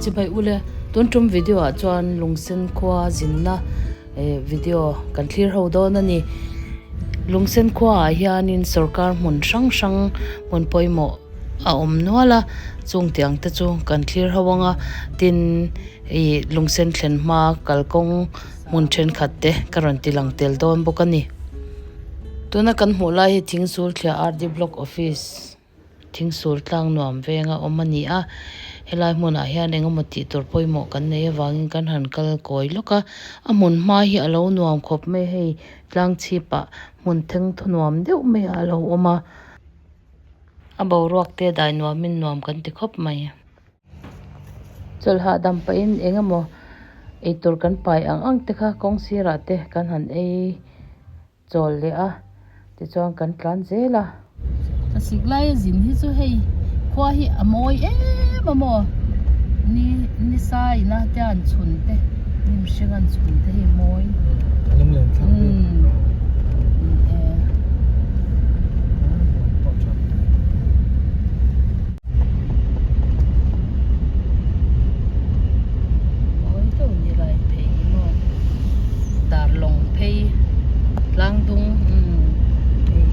Chibai ule tun tum video ah chuan lungsen khua zinna eh video kan thlir ho dawn a ni. Lungsen khua ah hianin sorkar hmun hrang hrang hmun pawimawh a awm nual a chung tiang te chu kan thlir ho ang a tin ih lungsen thlen hma kalkawng hmun thenkhat te ka rawn ti lang tel dawn bawk a ni. Tuna kan hmuh lai hi Thingsulthliah RD Block Office Thingsul tlang nuam venga awm a ni a, helai hmunah hian eng emaw tih tur pawimawh kan nei avangin kan han kal kawi lawk a, a hmun hma hi a lo nuam khawp mai hei tlang chhipah hmun theng thaw nuam deuh mai a lo awm a, a boruak te dai nuamin nuam kan ti khawp mai. Chawlh hahdam pahin eng emaw eitur kan pai ang ang te kha kawng sirah te kan han ei. Chawl leh a, tichuan kan tlan zel a. Thlasik laia zin hi chu hei khua hi a mawi em a maw? Ni ni sa ina te an chhun te, ni mihring an chhun te hi a mawi. A lunglen thlak bik. Umm e. Mawi deuh ni lai phei hi maw darlawng phei tlang dung umm hei.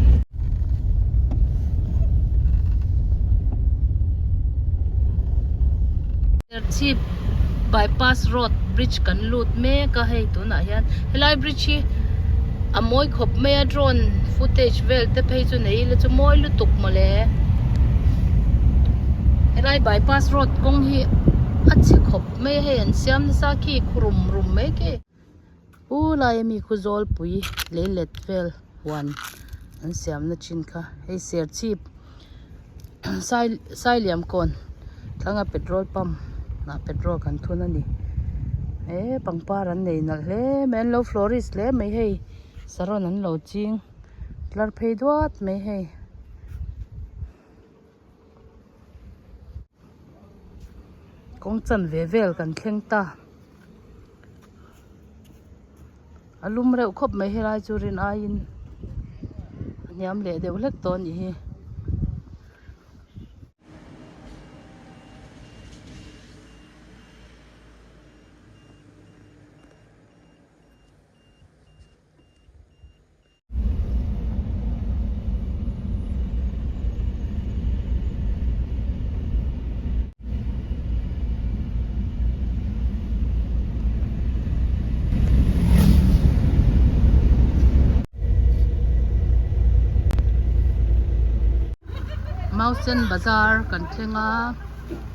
Serchhip bypass road bridge kan lut mek a hei tunah hian helai bridge hi a mawi khawp mai a drone footage vel te phei chu nei ila chu mawi lutuk mawle helai bypass road kawng hi a chhe khawp mai a hei an siam nasa khi khu rum rum mai khi u lai ami khu zawlpui lei let vel huan an siam na thin kha hei serchhip sai sailiam kawn thlanga petrol pump ah petrol kan thun a ni he pangpar an nei nalh hle mai an lo florist hle mai hei saron an lo ching tlar phei duat mai hei. Kawng chanve vel kan thleng ta a lum reuh khawp mai helai chu rin aiin a hniam leh deuh hlek tawh a nih hi. Mausen bazar kan thleng a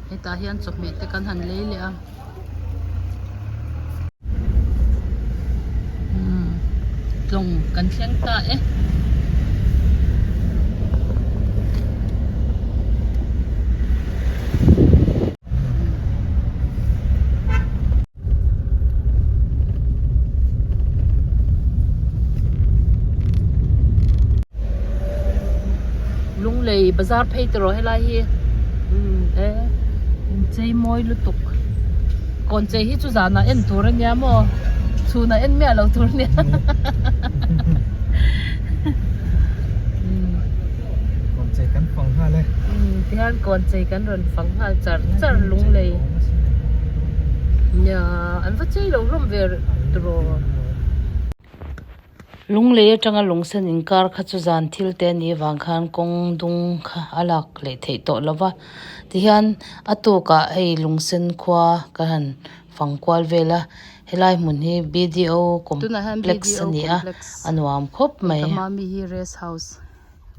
hetah hian chawhmeh te kan han lei leh a. Tlawng kan thleng ta e. Lunglei bazar phei tawh helai hi e inchei mawi lutuk kawn chei hi chu zanah en tur a nia maw chhunah en miah lo tur a nia Kawn chei kan fang nghal e tihian kawn chei kan rawn fang nghal char char lunglei nia an va chei lo hlawm ve tawh. Lunglei atanga lungsen inkar kha chu zan thil te a nih avang khan kawng dung kha a lak leh theih tawh lo va tihian a tukah hei lungsen khua ka han fang kual vel a helai hmun hi B D O complex a ni a a nuam khawp mai.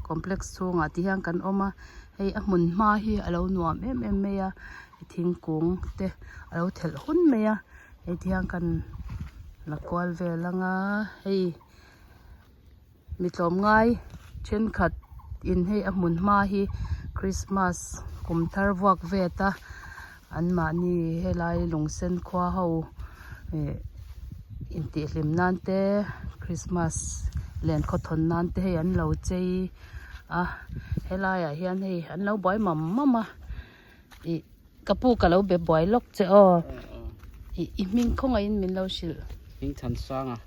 Complex chhungah ti hian kan awm a hei a hmun hma hi a lo nuam em em mai a thingkung te a lo thelh hun mai a hei ti hian kan la kual vel anga hei mi tlawmngai thenkhat in hei a hmun hma hi christmas kum thar vuak vet a an mahni helai lungsen khua ho ih intihhlim nan te christmas len khawthawn nan te hei an lo chei a helai ah hian hei an lo buai mam mam a ih ka pu ka lo be buai lawk che aw ih i hming khawngaihin min lo hrilh. Hming chhan sang a.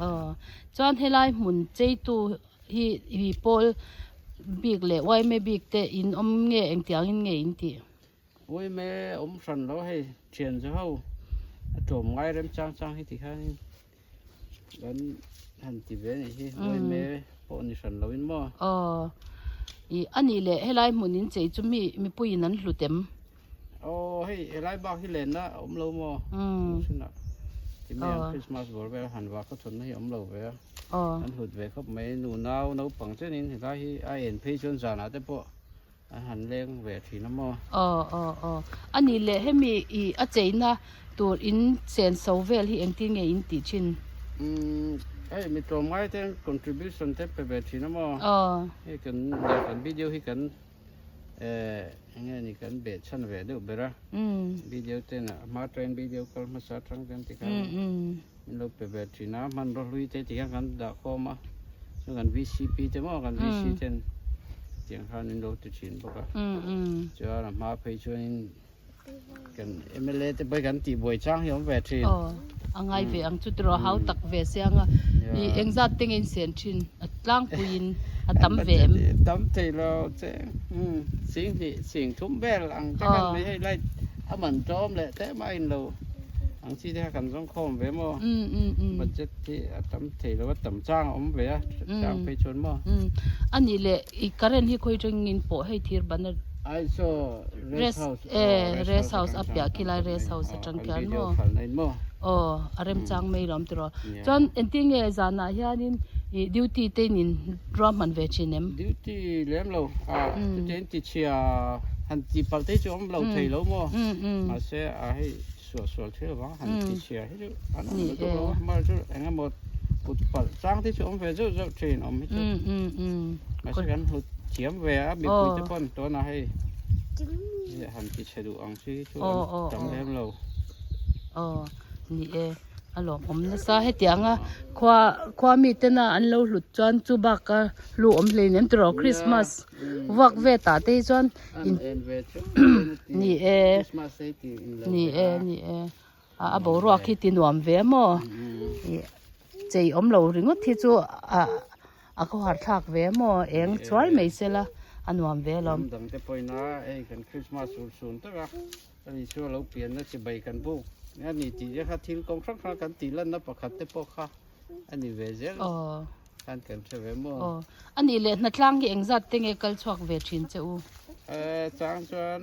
Aw chuan helai hmun cheitu hi ih pawl bik leh yma bik te in awm nge engtiangin nge in tih? Uime awm hran lo hei thian chu ho a tlawm ngai rem chang chang hi tikhanin kan han ti ve anih hi uime pawh ni hran loin maw. Aw i anih leh helai hmun in chei chu mi mipuiin an hlut em? Aw hei helai bak hi lenna a awm lo maw? Chhunah ti mai ang Christmas bawr vel han vah khaw chhawnna hi a awm lo ve a. An hlut ve khawp mai nunau naupang chenin helai hi a en phei chuan zanah te pawh An han leng ve thin a maw? Aw aw aw. A nih leh hemi i a cheina tur in chen so vel hi engtin nge in tih thin? Umm hei mi tlawmngai te contribution te pe ve thin a maw? Aw. Hei kan kan video hi kan eh enge ni kan beh chhan ve deuh ber a. Umm. Video ten a hma train video kal hmasa atang ten tikhan min lo pe ve thin a hmanraw hlui te tikhan kan dah khawm a. Chuan kan VCP te maw kan VC ten tiang khan min lo ti thin bawk a chuan a hma phei chuanin kan MLA te pawh hi kan tihbuai chang hi a awm ve thin. Aw a ngai ve ang chu tiraw hau tak ve siang a i engzat te nge in sen thin a tlangpuiin a tam ve em? Tam thei lo che sing hnih sing thum vel ang te khan mai hei light a man tlawm leh tlem a in lo. Ang chi te kha kan zawng khawm ve maw? Budget hi a tam thei lo a, tam chang a awm ve a, chang phei chuan maw? A nih leh i current hi khawi tangin pawh hei thir ban a. Ai saw rest house e rest house a piah khi lai rest house atang khian maw? Aw a remchang mai lo awm tiraw. Chuan engtin nge zanah hianin i duty te in in ruahman ve thin em? Duty lem lo a chutiang in tichhia han tih palh te hi chu awm lo thei lo maw? Mahse a hei. Suah sual thil avang han ti chhia hi chu an awm lutuk lo a, mar chu eng emaw kut palh chang te chu awm ve zeuh zeuh thin awm hi chu mahse kan hlut thiam ve a mipui te pawn tunah hei han ti chhe duh ang chi hi chu an tam lem lo. Aw ni e a lawmawm nasa hetianga khua khua mi tena an lo hlut chuan chu baka hlu awm hleinem tiraw Christmas vuak vet ah te hi chuan Ni e, ni e, ni e. A boruak hi ti nuam ve maw? Chei awm lo ringawt hi chu a a khawhar thlak ve maw? Eng chuai mai sela a nuam ve alawm. Ram dang te pawhin a hei kan Christmas ur chhun tak a, ani chu a lo pianna chibai kan buk a ni tih te kha thil kawng hrang hrang kan tih lanna pakhat te pawh kha a ni ve zel. Khan kan hre ve maw? Aw. A nih leh hnatlang hi engzat te nge kal chhuak ve thin che u? Eh, chang chuan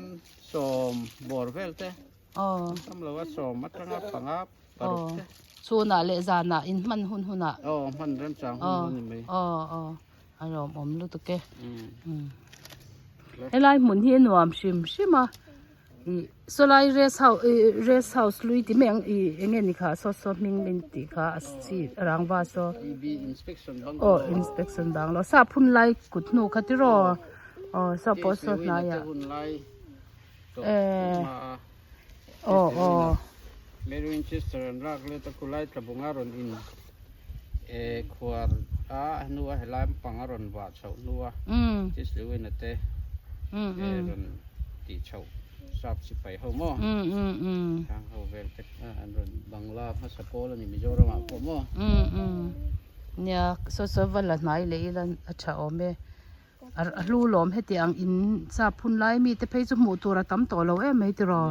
sawm bawr vel te. Aw. Tam lo a sawm atanga panga paruk te. Aw. Chhunah leh zanah in hman hun hunah. Aw, hman rem chang hun hun ni mai. Aw, aw. A lawmawm lutuk e. Helai hmun hi a nuam hrim hrim a. Ih sawlai rest house ih rest house lui ti mai ang ih eng nge ni kha saw saw hming min tih kha a chi rangva saw aw inspection banglo sap hun lai kut hnu kha tiraw aw saw pawh saw hnaiah eh aw aw. Mary Winchester an lak let a khulai tlabunga rawn in eh khuar a hnu a helai pang a rawn vah chhoh hnu a Tisliwina te eh rawn tih chhoh sap sipai ho maw khang ho vel te kha an rawn bangla hmasa pawl a ni Mizoram ah pawh maw. Nia saw saw va la hnai leh ila a tha awm e a hlu lawm heti ang in sap hun lai mi te phei chu hmuh tur a tam tawh lo em mai tiraw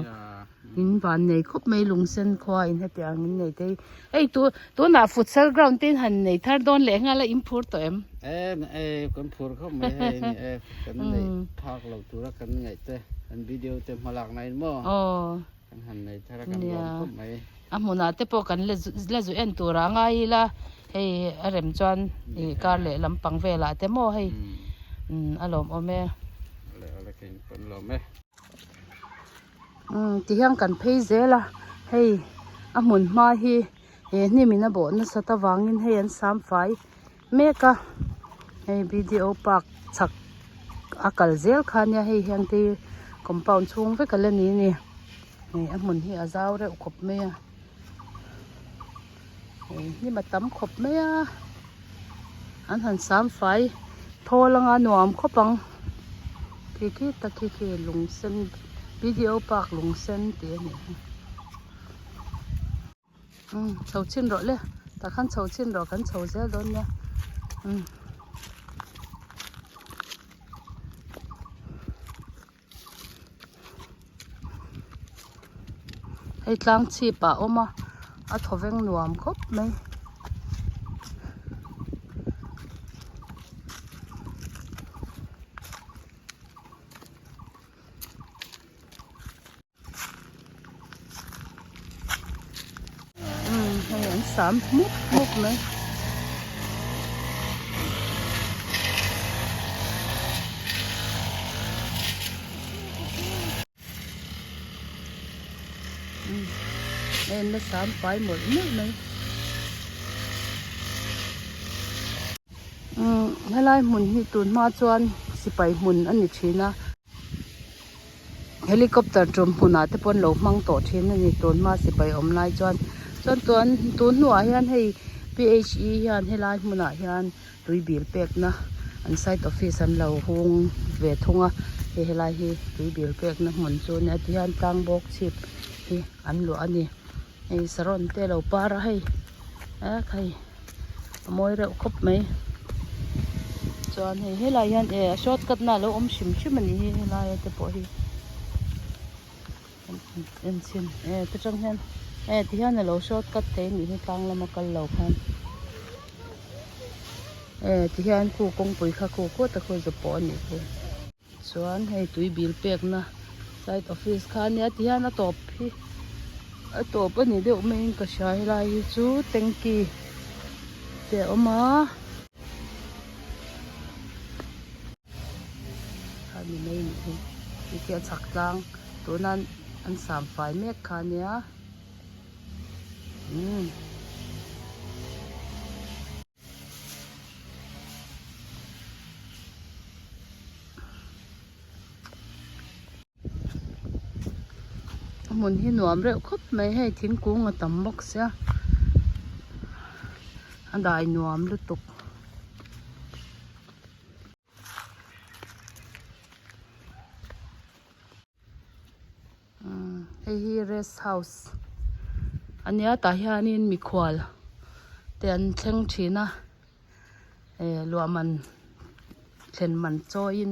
in van nei khawp mai lung sen khua in heti ang in nei te hi hei tu tunah futsal ground te in han nei thar dawn leh nghal a in phur tawh em. E kan phur khawp mai hei ni e kan neih phak loh tura kan ngaih te kan video te hma lak na in maw kan han nei thar a kan lawm khawp mai. A hmunah te pawh kan la la zu en tur a ngai ila hei a rem chuan ih kar leh lampang velah te maw hei a lawmawm e. Umm tihian kan phei zel a hei a hmun hma hi he hnim in a bawh nasat avangin hei an sam fai mek a hei b d o park chhak a kal zel kha ania hei hian te hi compound chhung vek a la ni a ni hei a hmun hi a zau reuh khawp mai a hei hnim a tam khawp mai a an han sam fai thawl anga nuam khawp ang khi khi tak khi khi lung sen b d o park lung sen tih a nih hi. Umm chho chhin rawh le tah khan chho chhin rawh kan chho zel dawn nia umm. Hei tlang chhip ah a awm a a thawveng nuam khawp mai. Umm hei an sam hmup hmup mai. Umm hei an la sam fai mawlh mawlh mai. Umm helai hmun hi tun hma chuan sipai hmun a ni thin a. Helicopter tum hmunah te pawh an lo hmang tawh thin a ni tun hma sipai awm lai chuan chuan tun tun hnuah hian hei p h e hian helai hmunah hian tui bil pekna an site office an lo hung ve thung a hei helai hi tui bil pekna hmun chu nia tihian tlang bawk chhip hi an luah a ni hei saron te a lo par a hei a hei. a mawi reuh khawp mai chuan hei helai hian eh a shortcut na alo awm hrim hrim anih hi helai te pawh hi en chhin eh ta tang hian eh ti hian alo shortcut thei anih hi tlang lama kal lo khan eh ti hian khu kawngpui kha khu kawt a khu zawpawh anih khu chuan hei tui bil pekna site office kha ania ti hian a tawp hi a tawp a ni deuh maiin ka hria helai hi chu tanky te a awm a kha ni mai a nih hi hei khi a chhak tlang tuna an sam fai mek kha ania umm. A hmun hi nuam reuh khawp mai hei thingkung a tam bawk sia a dai nuam lutuk. Hei hi rest house a nia tah hianin mikhual te an thleng thin a eh luah man thlen man chawiin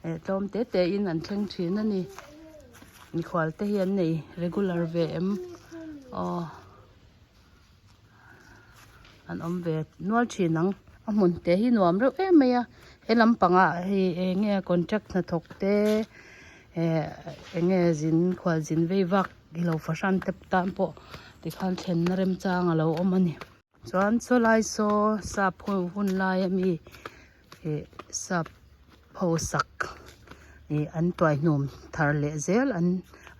eh tlawm te te in an thleng thin a ni mikhual te hi an nei regular ve em aw. An awm ve nual thin ang a hmun te hi nuam reuh em mai a he lampangah hei eng nge contract hnathawk te eh eng nge zin khual zin vei vak ilo fahran te tan pawh tikhan thlenna remchang a lo awm a ni chuan sawlai saw sap ho hun lai ami ih sap ho sak ih an tuaihnum thar leh zel an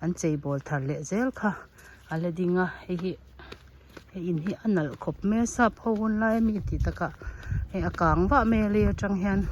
an cheibawl thar leh zel kha a la ding a hei hi hei in hi a nalh khawp mai a sap ho hun lai ami tih takah hei a kang vah mai a lei atang hian.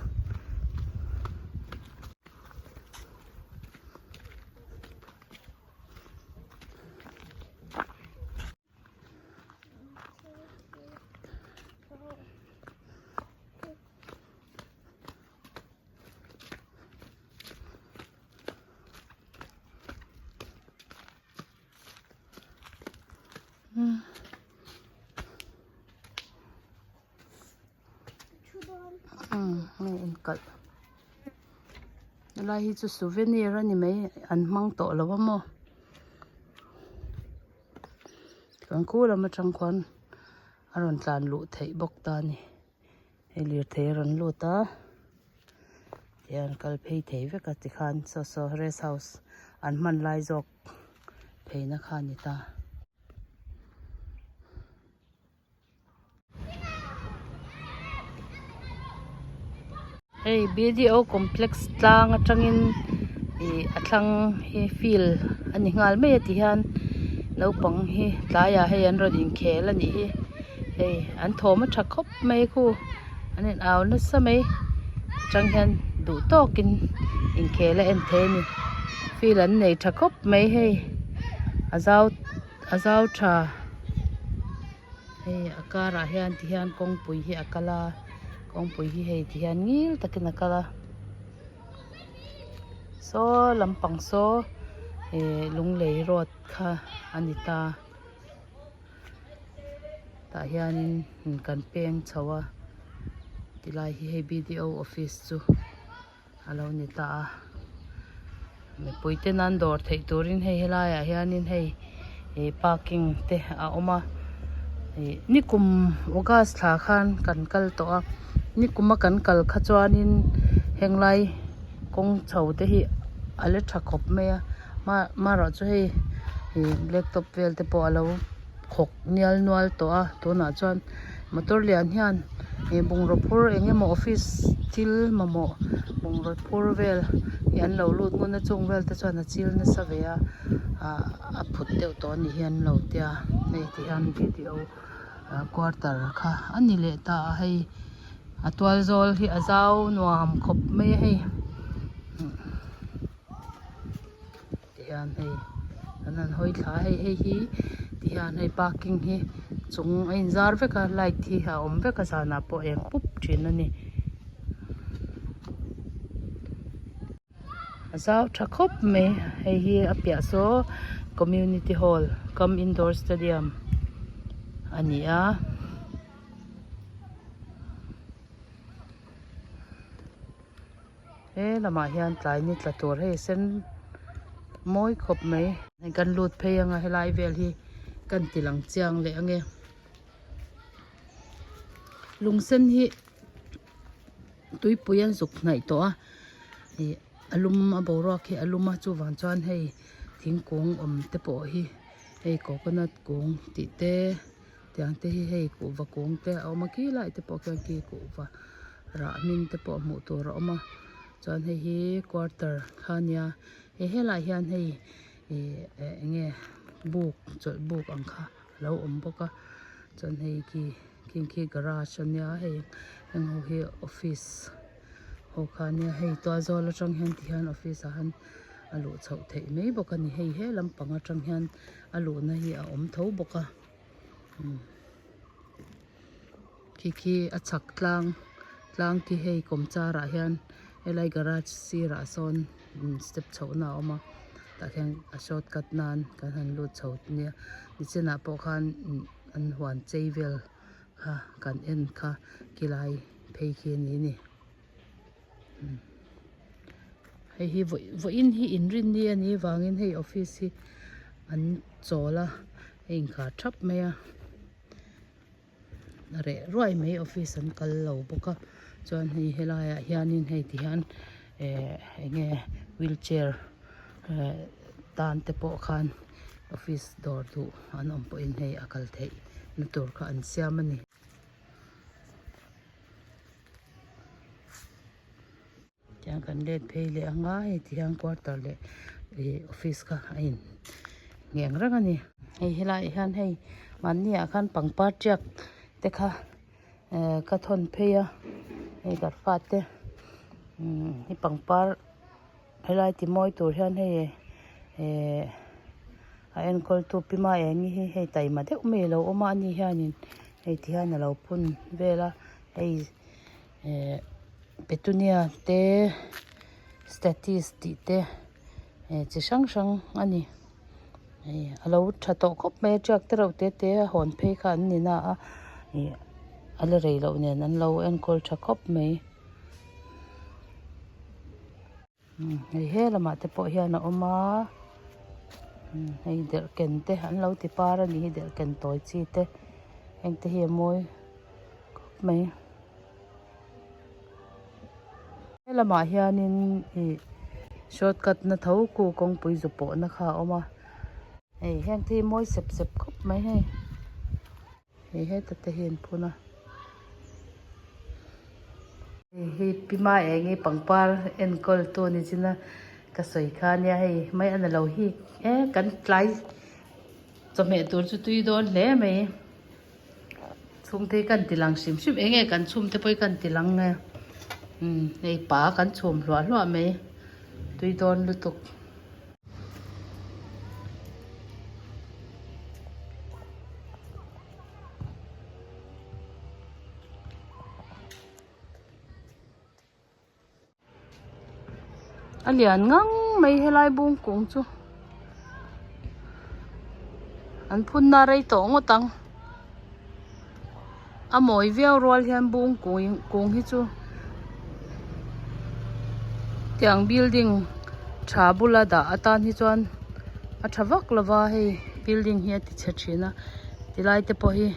Hei inkalh helai hi chu souvenir a ni mai an hmang tawh lo a maw. Kan khu lam atang khuan a rawn tlan luh theih bawk ta a ni hei lirthei a rawn lut a tihian kal phei thei vek a tikhan saw saw rest house an hman lai zawk pheina kha a ni ta. Hei B D O complex tlang atangin ih a thlang hi field a ni nghal mai a ti hian naupang hi tlaiah hei an rawn inkhel a nih hi hei an thawm a tha khawp mai khu an in au nasa mai atang hian duh tawkin inkhel a en thei a ni field an nei tha khawp mai hei a zau a zau tha hei a karah hian ti hian kawngpui hi a kal a kawngpui hi hei ti hian ngil takin a kal a saw lampang saw ih lunglei road kha a ni ta tah hianin kan peng chho a tilai hi hei b d o office chu. A lo ni ta a mipui ten an dawr theih turin hei helaiah hianin hei Ih parking te a awm a ih nikum august thla khan kan kal tawh a nikum a kan kal kha chuanin henglai kawng chho te hi a la tha khawp mai a marawh chu hei ih black top vel te pawh alo khawk nial nual tawh a tunah chuan motor lian hian ih bungraw phur eng emaw office thil mamawh bungraw phur vel hi an lo lut ngun a chung vel te chuan a chil nasa ve a ah a phut deuh tawh a ni hian an lo tia hei ti hian video quarter kha a ni leh ta a hei a tual zawl hi a zau nuam khawp mai a hei. Ti hian hei an han hawi thla a hei hei hi ti hian hei parking hi chung a inzar vek a light hi a awm vek a zanah pawh eng pup thin a ni. A zau tha khawp mai hei hi a piah saw community hall cum indoor stadium a ni a. He lamah hian tlai ni tla tur hei sen mawi khawp mai. Hei kan lut phei anga helai vel hi kan ti lang chiang leh ange. Lung sen hi tuipui an zuk hnaih tawh a ih a lum a boruak hi a lum a chuvang chuan hei thingkung awm te pawh hi hei coconut kung tih te. Tiang te hi hei kuhva kung te a awm a khi lai te pawh khian khi kuhva rah hmin te pawh hmuh tur a awm a chuan hei hi quarter kha a nia hei helaiah hian hei ih eng nge buk chawlh buk ang kha a lo awm bawk a chuan hei khi khing khi garage a nia hei heng ho hi office ho kha a nia hei tual zawl atang hian ti hian office ah hian a luh chhoh theih mai bawk a ni hei he lampang atang hian a luhna hi a awm tho bawk a. Khi khi a chhak tlang tlang khi hei kawmchar ah hian helai garage sirah sawn step chhoh na a awm a tah khian a short cut nan kan han lut chho nia nichinah pawh khan an huan chei vel kha kan en kha khilai phei khi a ni a ni. Hei hi vawiin hi inrinni a nih vangin hei office hi an chawl a a inkhar thap mai a a reh ruai mai office an kal lo bawk a chuan hei helaiah hianin hei ti hian eh eng nge wheelchair eh tan te pawh khan office dawr duh an awm pawhin hei a kal theih na tur kha an siam a ni. Tiang kan let phei leh anga hei ti hian quarter leh ih office kha a in ngheng reng a ni. Hei helaiah hian hei mahni ah khan pangpar tiak te kha ehh ka thawn phei a hei garfa te umm hi pangpar helai ti mawi tur hian hei ehh a enkawl tu pi ma eng hi hei taima deuh mai alo awm a ani hianin hei ti hian alo phun vel a hei. Eh petunia te statis tih te eh chi hrang hrang a ni hei a lo tha tawh khawp mai a tiak te reuh te te a hawn phei kha an ni na a ih a la rei loh nen an lo enkawl tha khawp mai. Hei he lamah te pawh hian a awm a hei derhken te an lo ti par a nih hi derhken tawi chi te heng te hi a mawi khawp mai he lamah hianin ih shortcut na tho ku kawngpui zu pawhna kha a awm a hei heng te hi mawi sep sep khawp mai hei. Hei heta te hi an phun a hei hi pi ma eng hi pangpar enkawl tu ni chin a ka sawi kha ania hei mai a na lo hi e kan tlai chawhmeh tur chu tui dawn hle mai chhungte hi kan ti lang hrim hrim eng nge kan chhum te pawh hi kan ti lang nge umm hei pa kan chhum hluah hluah mai tui dawn lutuk. A lian ngang mai helai bung kung chu an phun na rei tawh ngawt ang a mawi viau rual hian bung kung hi chu tiang building tha bula dah atan hi chuan a tha vak lo va hei. Building hi a ti chhe thin a tilai te pawh hi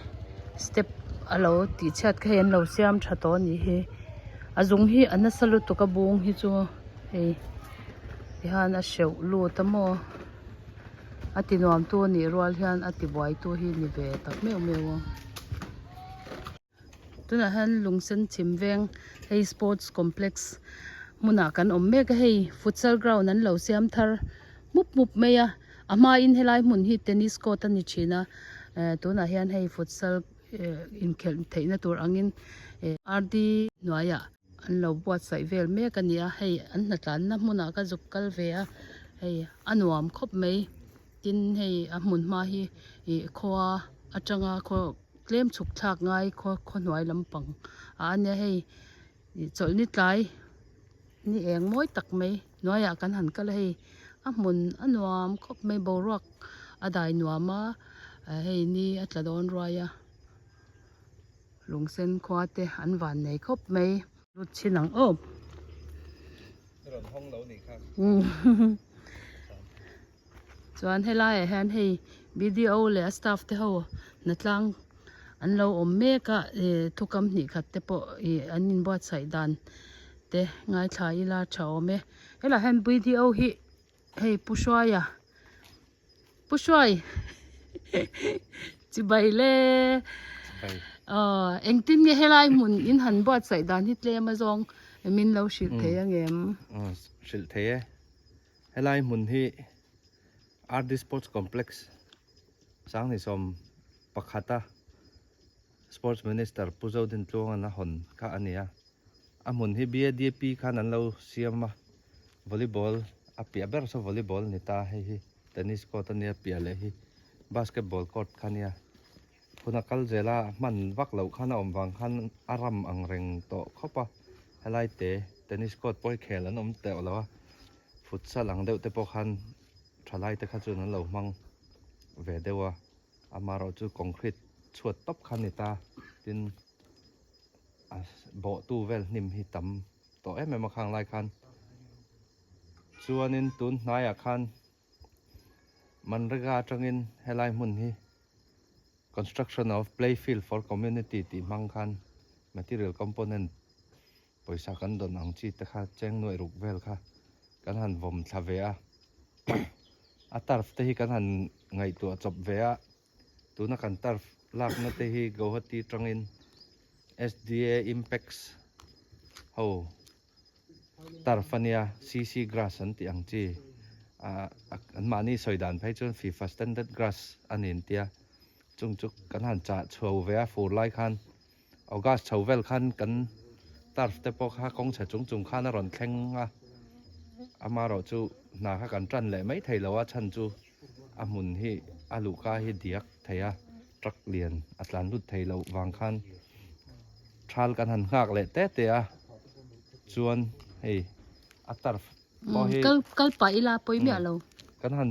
step a lo tih chhiat kha hei an lo siam tha tawh a nih hi a zung hi a nasa lutuk a bung hi chu hei tihian a hreuh lut a maw a ti nuam tu a nih rual hian a ti buai tu hi ni ve tak meuh meuh a. Tunah hian lungsen chhim veng hei sports complex hmunah kan awm mek a hei futsal ground an lo siam thar mup mup mai a a hmain helai hmun hi tennis court a ni thin a eh tunah hian hei futsal eh inkhelh theihna tur angin eh R D hnuaiah an lo buatsaih vel mek a ni a hei an hnatlanna hmunah ka zuk kal ve a hei a nuam khawp mai tin hei a hmun hma hi ih khua atanga khaw. Tlem chhuk thlak ngai khaw khawhnuai lampang ah a nia hei ih chawlhni tlai ni eng mawi tak mai hnuaiah kan han kal a hei a hmun a nuam khawp mai boruak a dai nuam a hei ni a tla dawn ruai a lungsen khua te an van nei khawp mai. Lut chin ang aw. Chuan helaiah hian hei B_D_O leh a staff te ho hnatlang an lo awm mek a ih thukam hnih khat te pawh ih an inbuatsaih dan te ngaithla ila tha awm e helaiah hian B_D_O hi hei Pu Hruaia Pu Hruai chibai le aw engtin nge helai hmun in han buatsaih dan hi tlem a zawng min lo hrilh thei angem. Hrilh thei e. Helai hmun hi RD Sports Complex Sangnisawm pakhata Sports Minister Pu Zodin Tluangan a hawn kha a ni a. A hmun hi BADP khan an lo siam a, volleyball a piah ber saw volleyball ni ta hei hi tennis court a nia piah leh hi basketball court kha a nia. Hun a kal zel a, hman vak loh khan a awm vang khan a ram ang reng tawh khawp a, helai te tennis court pawh hi khel an awm teuh lo a, futsal ang deuh te pawh khan thalai te kha chuan an lo hmang ve deuh a, amaherawh chu concrete chhuat tawp kha a ni ta, tin a bawhtu vel hnim hi tam tawh em em a khang lai khan chuanin tun hnaiah khan Manrega atangin helai hmun hi construction of play field for community tih hmang khan material component pawisa kan dawn ang chi te kha cheng nuaih ruk vel kha kan han vawm thla ve a a turf te hi kan han ngaihtuah chawp ve a tuna kan turf lakna te hi Guwahati atangin S_D_A Impex ho. Turf a nia, CC grass an tih ang chi ah an mahni sawi dan phei chuan FIFA standard grass a ni an tia, chung chu kan han chah chho ve a fur lai khan August chho vel khan kan turf te pawh kha kawng chhe chung chung khan a rawn thleng a, amaherawh chu hna kha kan tan leh mai thei lo a chhan chu a hmun hi a luhka hi diak thei a truck lian a tlan lut thei loh vang khan thal kan han nghak leh te te a chuan hei a turf pawh hi kal kal pah ila pawi miah lo kan han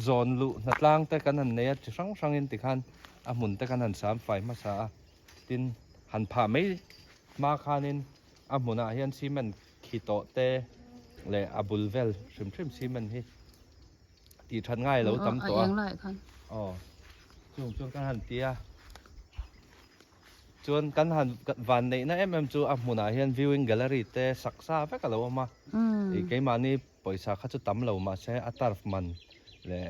zawn luh hnatlang te kan han nei a chi hrang hrang in tikhan a hmun te kan han sam fai hmasa a tin han phah mai hma khanin a hmunah hian cement khi tawh te leh a bul vel hrim hrim cement hi tih that ngai lo tam tawh a aw chung chuan kan han ti a chuan kan han van neihna em em chu a hmunah hian viewing gallery te sak sa vek a lo awm a ih keimahni pawisa kha chu tam lo mahse a turf man leh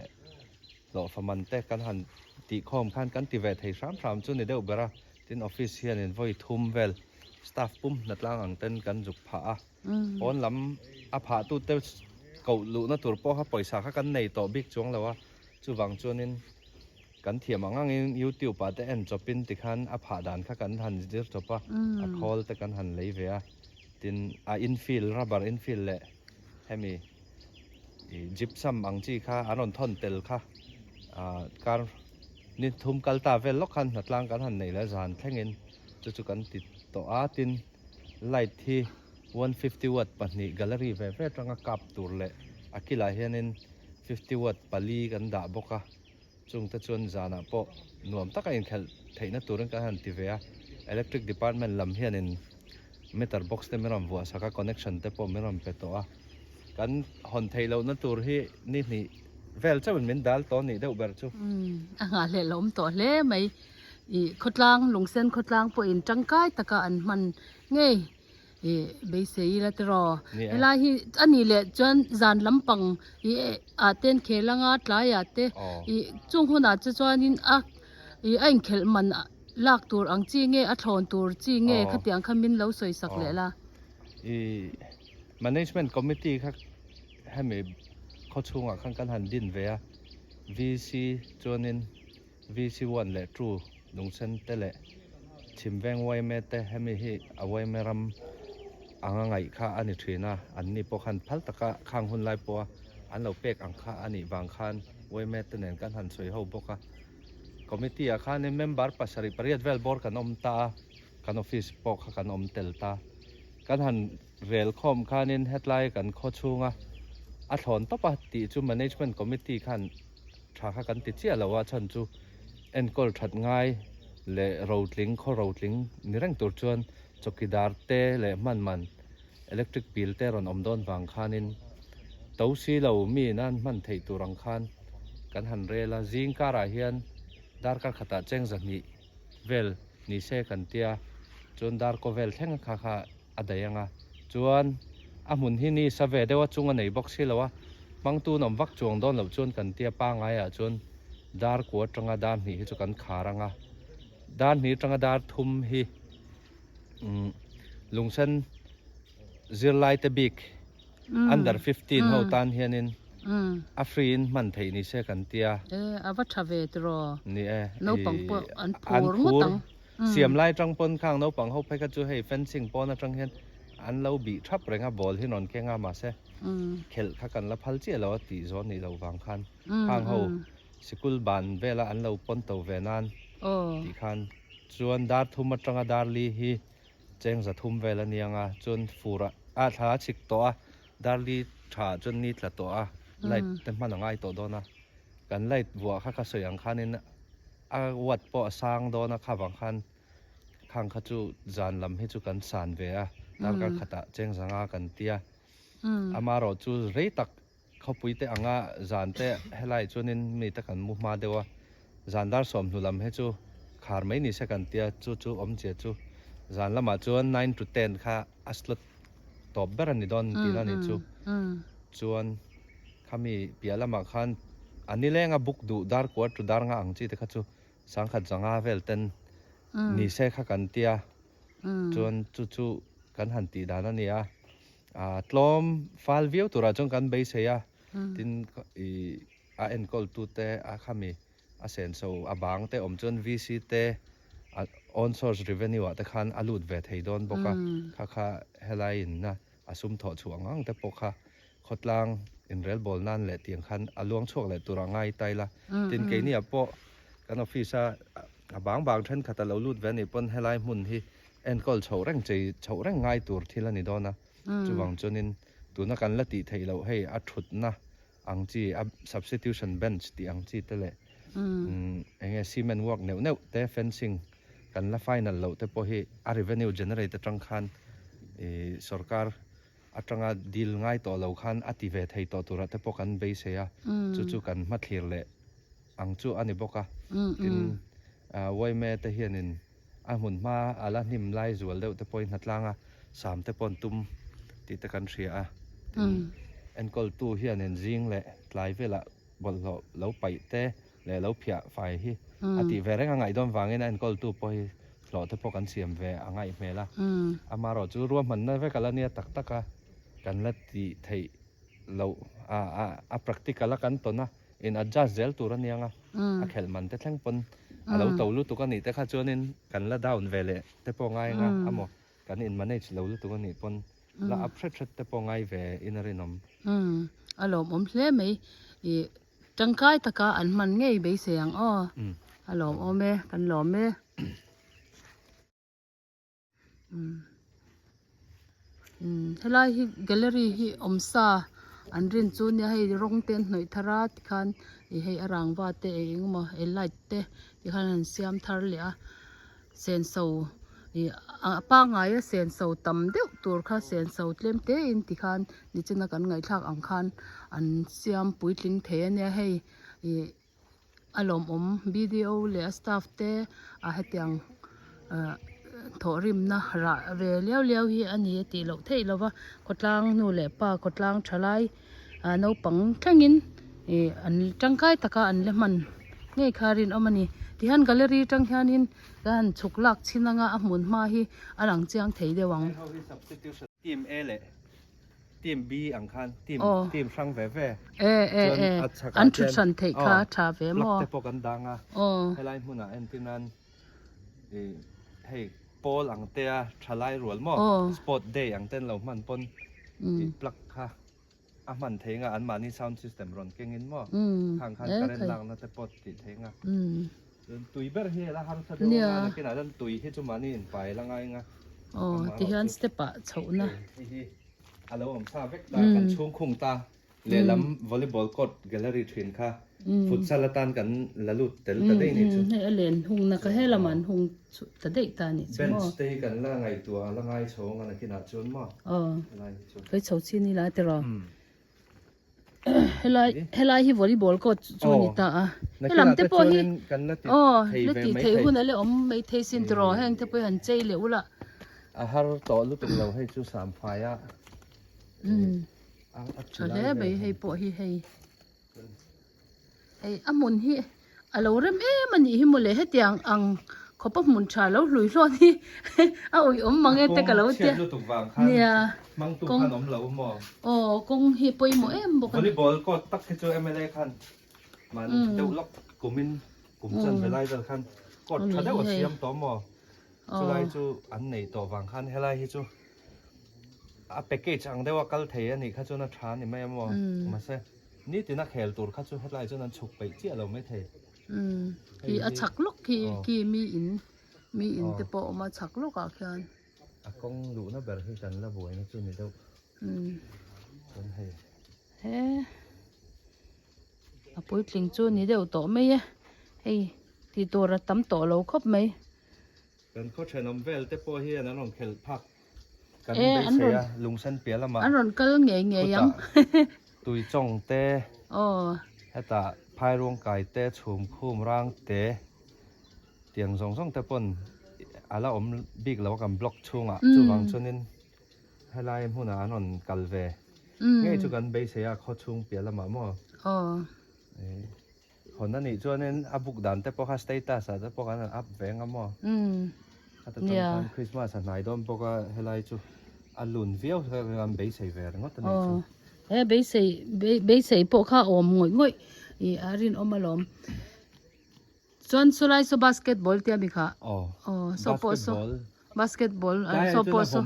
hlawhfa man te kan han tih khawm khan kan ti ve thei hram hram chu ni deuh ber a tin office hianin vawi thum vel staff pum hnatlang ang ten kan zuk phah a. Pawn lam a phah tu te koh luhna tur pawh kha pawisa kha kan nei tawh bik chuang lo a, chuvang chuanin kan thiam ang angin youtube ah te en chawpin tikhan a phah dan kha kan han zir chawp a, a khawl te kan han lei ve a, tin a infill rubber infill leh hemi ih gypsum ang chi kha an rawn thawn tel kha ah kar ni thum kal ta vel lawk khan hnatlang kan han neih leh zan thlengin chu chu kan ti tawh a, tin. Light hi 150 watt pahnih gallery ve ve atanga kap tur leh a kilah hianin 50 watt pali kan dah bawk a, chungte chuan zanah pawh nuam taka inkhelh theihna turin kan han ti ve a, electric department lam hianin meter box te min rawn vuah sak a, connection te pawh min rawn pe tawh a, kan hawn theih lohna tur hi ni hnih vel chauhin min dal tawh nih deuh ber chu. A nghahhlelh a awm tawh hle mai. Ih khawtlang lungsen khawtlang pawhin tangkai taka an hman ngei ih beisei ila tiraw. Helai hi a nih leh chuan zan lampang ih ah te an khel anga tlaiah te ih chung hunah te chuanin a ih a inkhelh man lak tur ang chi nge a thlawn tur chi nge khatiang kha min lo sawi sak leh la. Ih management committee kha hemi khaw chhungah khan kan han din ve a VC chuanin VC 1 leh 2 lungsen te leh chhimveng yma te hemi hi a yma ram anga ngaih kha a ni thin a, an ni pawh khan phal taka khang hun lai pawha an lo pek ang kha a nih vang khan yma te nen kan han sawi ho bawk a. Committee ah khanin member pasarih pariat vel bawr kan awm ta a, kan office pawh kha kan awm tel ta. Kan han rel khawm khanin hetlai kan khaw chhunga a thlawn tawp a tih chu management committee khan tha kha kan ti chiah lo a, chhan chu enkawl that ngai leh rotling khaw rotling ni reng tur chuan chawkidar te leh hman man electric bill te rawn awm dawn vang khanin to si lo mi nan hman theih tur ang khan kan han rel a, zing karah hian darkar khatah cheng zahnih vel ni se kan tia chuan darkaw vel thleng kha kha a daih ang a, chuan a hmun hi ni sa ve deuh a chung a nei bawk si lo a, hmangtu nawm vak chuang dawn loh chuan kan tia pangaiah chuan dar kua atanga dar hnih hi chu kan khar ang a, dar hnih atanga dar thum hi umm lungsen zirlai te bik under 15 ho tan hianin a free in hman theih ni se kan tia. E a va tha ve tiraw. Ni e. Naupang pawh an phur ngawt ang. Siam lai atang pawn khang naupang ho phei kha chu hei fencing pawn atang hian an lo bih thap reng a ball hi rawn keng a mahse khelh kha kan la phal chiah lo a tih zawh nih loh vang khan khang ho sikul ban vela an lo pawn to ve nan tih khan chuan dar thum atanga dar li hi cheng za thum vel a niang a chuan fur a thla a chhik tawh a dar li tha chuan ni tla tawh a light te hman a ngai tawh dawn a kan light vuah kha ka sawi ang khanin a watt pawh a sang dawn a kha vang khan khang kha chu zan lam hi chu kan san ve a darkar khatah cheng zanga kan tia amaherawh chu rei tak Khawpui te anga zan te helai chuanin mi te kan mu hma deuh a, zan dar sawmhnu lam hi chu khar mai ni se kan tia, chu chu awmzia chu zan lamah chuan nine to ten kha a slot tawp ber a ni dawn tihna a nih chu. Chuan khami piah lamah khan a nilenga book duh dar kua to dar nga ang chi te kha chu sangkhat zanga vel ten ni se kha kan tia, chuan chu chu kan han tih dan a ni a. A tlawm fal viau turah chuan kan beisei a, tin ih a enkawl tute a khami a senso a bang te awm chuan VC te a own source revenue ah te khan a lut ve thei dawn bawk a, kha kha helai in na a sum thawh chhuah ang ang te pawh kha khawtlang inrelbawl nan leh tiang khan a luang chhuak leh turah ngai ta ila, tin keini ah pawh kan office a a bang bang thenkhat a lo lut ve anih pawn helai hmun hi enkawl chhoh reng chei chhoh reng ngai tur thil a ni dawn a, chuvang chuanin tuna kan la tih theih loh hei a thutna ang chi a substitution bench tih ang chi te leh eng nge cement work neuh neuh te fencing kan la final loh te pawh hi a revenue generate atang khan ih sorkar atanga deal ngai tawh lo khan a ti ve thei tawh turah te pawh kan beisei a, chu chu kan hmathlir leh ang chu a ni bawk a, tin yma te hianin A hmun hma a la hnim lai zual deuh te pawhin hnatlang a sam te pawh an tum tih te kan hria a, tin enkawltu hianin zing leh tlai velah bawlhhlawh lo paih te leh lo phiah fai hi a tih ve reng a ngaih dawn vangin a enkawltu pawh hi hlawh te pawh kan siam ve a ngaih hmel a, amaherawh chu ruahmanna vek a la nia tak tak a kan la tih theih loh a a practical a kan tawn a. In adjust zel tur a niang a, a khelh man te thleng pawn a lo to lutuk a nih te kha chuanin kan la down ve leh te pawh ngai anga amaw kan in manage lo lutuk a nih pawn la up hret hret te pawh ngai ve in a rinawm. Umm a lawmawm hle mai i tangkai taka an hman ngei beisei ang aw a lawmawm e kan lawm e. Helai hi gallery hi awm sa an rin chu nia hei rawng te an hnawih thar a tikhan ih hei a rangva te eng eng emaw he light te tikhan an siam thar leh a senso ih a pangngai a senso tam deuh tur. tur kha senso tlem te in tikhan nichina kan ngaihthlak ang khan an siam puitling thei a nia hei ih a lawmawm B_D_O leh a staff te a hetiang ah thawhrimna rah ve liau liau hi a ni a tih loh theih lo va khawtlang nu leh pa khawtlang thalai ah naupang thlengin ih an tangkai taka an la hman ngei kha a rinawm a ni tihian gallery atang hianin ka han chhuk lak chhin anga a hmun hma hi a lang chiang thei deuh ang. Team A leh Team B ang khan team team hrang ve ve chuan a chhakah an thut hran theih kha tha ve maw plug te pawh kan dang a helai hmunah entir nan ih hei pawl ang te a thalai rual maw sport day ang ten lo hman pawn ih plug kha a hman thei nga anmahni sound system rawn keng in maw khang khan current lakna te pawh tih thei nga chuan tui ber hi ela harsa deuh anga nakinah chuan tui hi chu mahni inpai la ngai nga aw tihian step ah chhohna hei hi a lo awm sa vek ta kan chhung khung ta lehlam volleyball court gallery thin kha futsal atan kan la lut tel ta daih ni chu hei a len hungna ka helamah an hung ta daih ta ni chu maw bench te hi kan la ngaihtuah a la ngai chho anga nakinah chuan maw aw Kei chho chi ni la tiraw. Helai helai hi volleyball court chu ni ta a. Helam te pawh hi aw la tih theih hun a la awm mai thei sin tiraw heng te pawh hi han chei leh ula. A har tawh lutuk lo hei chu samphai a. Tha hle mai hei pawh hi hei. Hei a hmun hi a lo rem em a nih hi mawle hetiang ang khawpa hmun tha lo hlui hlawt hi a uiawm mang e te ka lo tia nia kawng aw kawng hi pawimawh em bawk a ni. Volleyball court tak hi chu mla khan mahni deuh lawk kumin kum chan ve lai vel khan court tha deuh a siam tawh maw chulai chu an neih tawh vang khan helai hi chu a package ang deuha kal thei a nih kha chuan a tha a ni mai a maw mahse Nitin a khel tur kha chu hetlai chuan an chhuk peih chiah lo maithei. Umm khi a chhak lawk khi khi mi in mi in te pawh a awm a chhak lawk ah khian. A kawng luhna ber hi kan la buaina chu ni deuh. Umm. Chuan hei. He a puitling chu ni deuh tawh mai e hei tih tur a tam tawh lo khawp mai. Kan khaw thenawm vel te pawh hian an rawn khelh phak kan beisei a, lungsen piah lamah an rawn kal ngei ngei ang. Tuichawng te, hetah phairuang kai te, chhum khum rang te tiang zawng zawng te pawn a la awm bik lo a kan block chhungah chuvang chuanin helai hmunah an rawn kal ve ngei chu kan beisei a khaw chhung piah lamah maw. Hawn a nih chuanin a book dan te pawh kha status ah te pawh khan an up ve anga maw? Khata tang khan Christmas a hnai dawn bawk a helai chu a lun viau an beisei ve ringawt a nih chu. He beisei beisei pawh kha a awm ngawih ngawih ih a rinawm alawm. Chuan chulai saw basketball tia mi kha? Aw saw pawh saw basketball saw pawh saw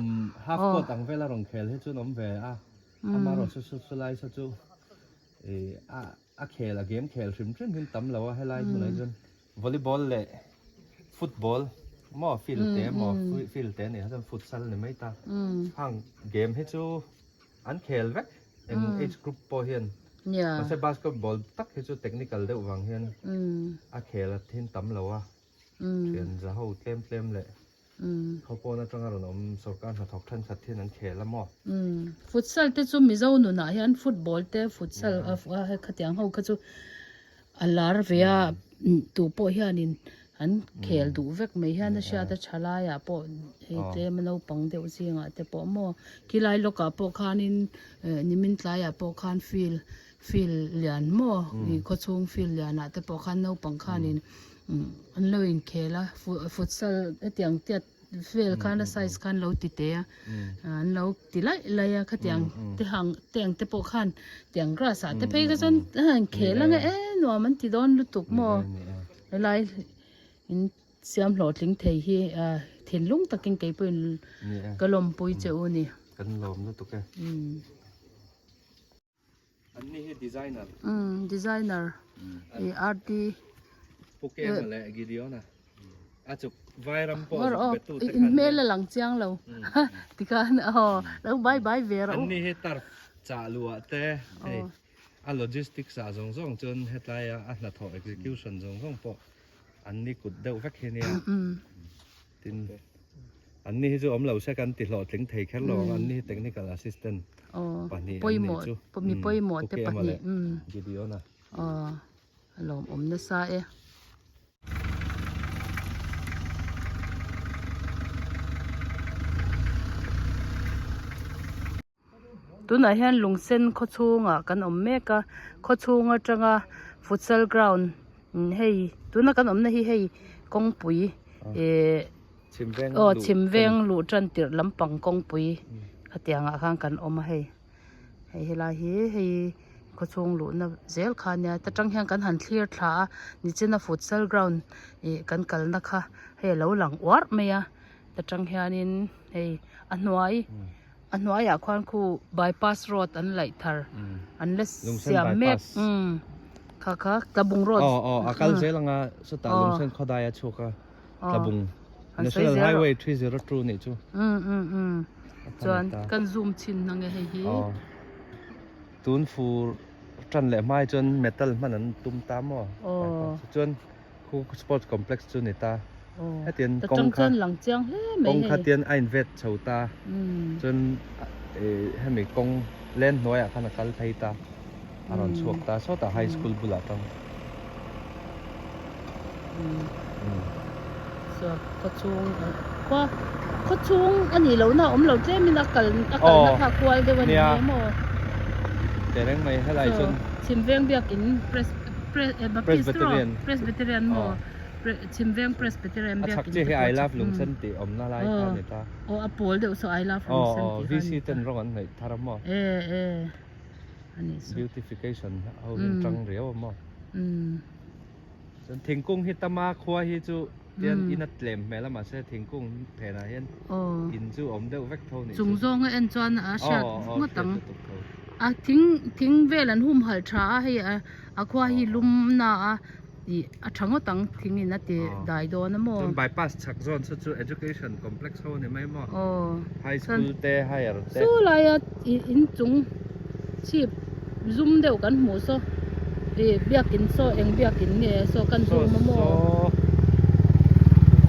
half court ang vel a rawn khel hi chuan awm ve a amaherawhchu chulai saw chu ih a A khel a game khel hrim hrim hi tam lo a helai hmunah hi chuan volleyball leh football maw field te maw field te nih chuan futsal ni mai ta hang game hi chu an khel vek eng age group pawh hian mahse basketball tak hi chu technical deuh vang hian a khel a thin tam lo a thian za ho tlem tlem leh Khaw pawn atanga rawn awm sorkar hnathawk thenkhat hian an khel a maw? Futsal te chu Mizo nunah hian football te futsal khatiang ho kha chu a lar ve a tu pawh hianin an khel duh vek mai hian a hriat a tha laiah pawh hei tlem a naupang deuh zingah te pawh maw khilai lawkah pawh khanin nimin tlaiah pawh khan field field lian maw khawchhung field lianah te pawh khan naupang khanin an lo inkhel a futsal hetiang tiat vel khan a size khan lo ti teh a an lo ti laih laih a khatiang te hang te ang te pawh khan tiang grass ah te phei kha chuan a han khel ang e nuam an ti dawn lutuk maw helai in siam hlawhtling thei hi thinlung takin keipawhin ka lawmpui che u a ni. Kan lawm lutuk e. An ni hi designer. Umm designer i RT. Pu Kema leh Gideon a. A chuk vairam pawh zuk betu te khan. In hmel a lang chiang lo. Tikhan aw lo bye bye ve rawh u. An ni hi turf chah luah te hei a logistics ah zawng zawng chuan hetlai a a hnathawh execution zawng zawng pawh an ni kut deuh vek hi nia. Tin. An ni hi chu awm lo se kan ti hlawhtling thei kher lo ang, an ni hi technical assistant pahnih an nih chu. Mi pawimawh te pahnih. Gideon a. Aw, a lawmawm nasa e. Tunah hian lungsen khaw chhungah kan awm mek a khaw chhung atanga futsal ground hei tuna kan awmna hi hei kawngpui ehh aw chhim veng luh tan tirh lampang kawngpui khatiang ah khan kan awm a hei hei helai hi hei khaw chhung luhna zel kha ania ta tang hian kan han thlir thla a nichina futsal ground ih kan kalna kha hei alo lang uarh mai a ta tang hianin hei a hnuai. A hnuaiah khuan khu bypass road an laih thar an la siam mek kha kha Tlabung road aw aw a kal zel anga sawtah Lungsen khawdai a chhuak a Tlabung National Highway 302 nih chu chuan kan zoom chhin na nge hei hi aw tun fur tan leh hmai chuan metal hman an tum ta maw chuan Khu sports complex chu ni ta. Hetian kawng kha kawng kha tian a invet chho ta. Chuan hemi kawng len hnuaiah khan a kal phei ta. A rawn chhuak ta sawtah high school bulah tang. Khua khaw chhung a nih lohna a awm lo tlemin a kal a kalna kha a kual deuh a ni mai maw? Tehreng mai helai chuan. Chhimveng biakin pres pre Baptist rawh Presbyterian maw Chhimveng Presbyterian biakin A chhak chiah hi I love Lungsen tih awmna lai kha a ni ta. Aw a pawl deuh saw I love Lungsen tih kha a ni ta. VC ten rawng an hnaih thar a maw? E e a nih chu. Beautification ho hian tang riau a maw? Chuan thingkung hi tama khua hi chu tian in a tlem hmel a mahse thingkung phenah hian in chu awm deuh vek tho nih chu. Chung zawnga en chuan a hriat ngawt ang. A thing thing vel an humhalh tha a hei a khua hi lum na a ih a tha ngawt ang thing in a ti dai dawn a maw. Chuan bypass chhak zawn saw chu education complex ho a ni mai maw. High school te higher te. Chu laia inchung chhip zum deuh kan hmuh saw ih biakin saw eng biakin nge saw kan zoom a maw. Saw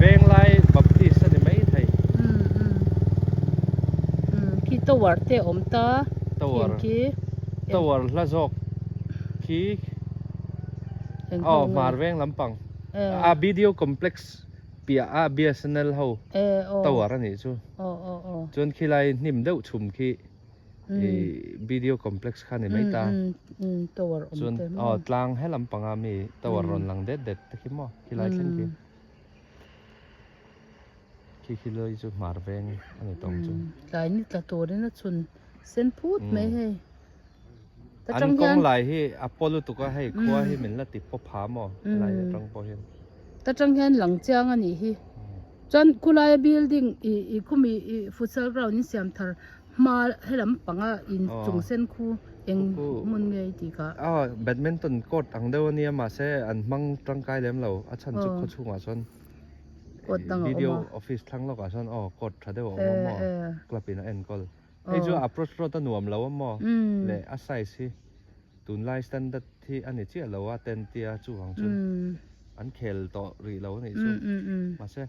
Venglai Baptist a ni mai thei. Umm umm umm khi tower te a awm ta tower khi tower hla zawk khi aw hmar veng lampang a BDO complex piah a BSNL ho tower a nih chu chuan khilai hnim deuh chhum khi ih BDO complex kha ni mai ta chuan aw tlang he lampanga mi tower rawn lang det det te khi maw khilai thleng khi khi khilai chu hmar veng a ni tawng chu. Tlai ni tla turin a chhun sen phut mai hei. An kawng lai hi a paw lutuk a hei khua hi min la ti paw pha maw helai atang pawh hian. Ta tang hian lang chiang a nih hi. Chuan khulaia building ih ih khumi ih futsal ground in siam thar hma helam panga in chung sen khu eng hmun nge i tih kha. Aw badminton court ang deuh a nia mahse an hmang tangkai lem lo a chhan chu khaw chhungah chuan court dang a awm a. Video office thlang lawkah chuan aw court tha deuh a awm a maw club in a enkawl. Hei chu approach road a nuam lo a maw leh a size hi tunlai standard hi a ni chiah lo a tent tia chuvang chuan an khel tawh rih lo a nih chu mahse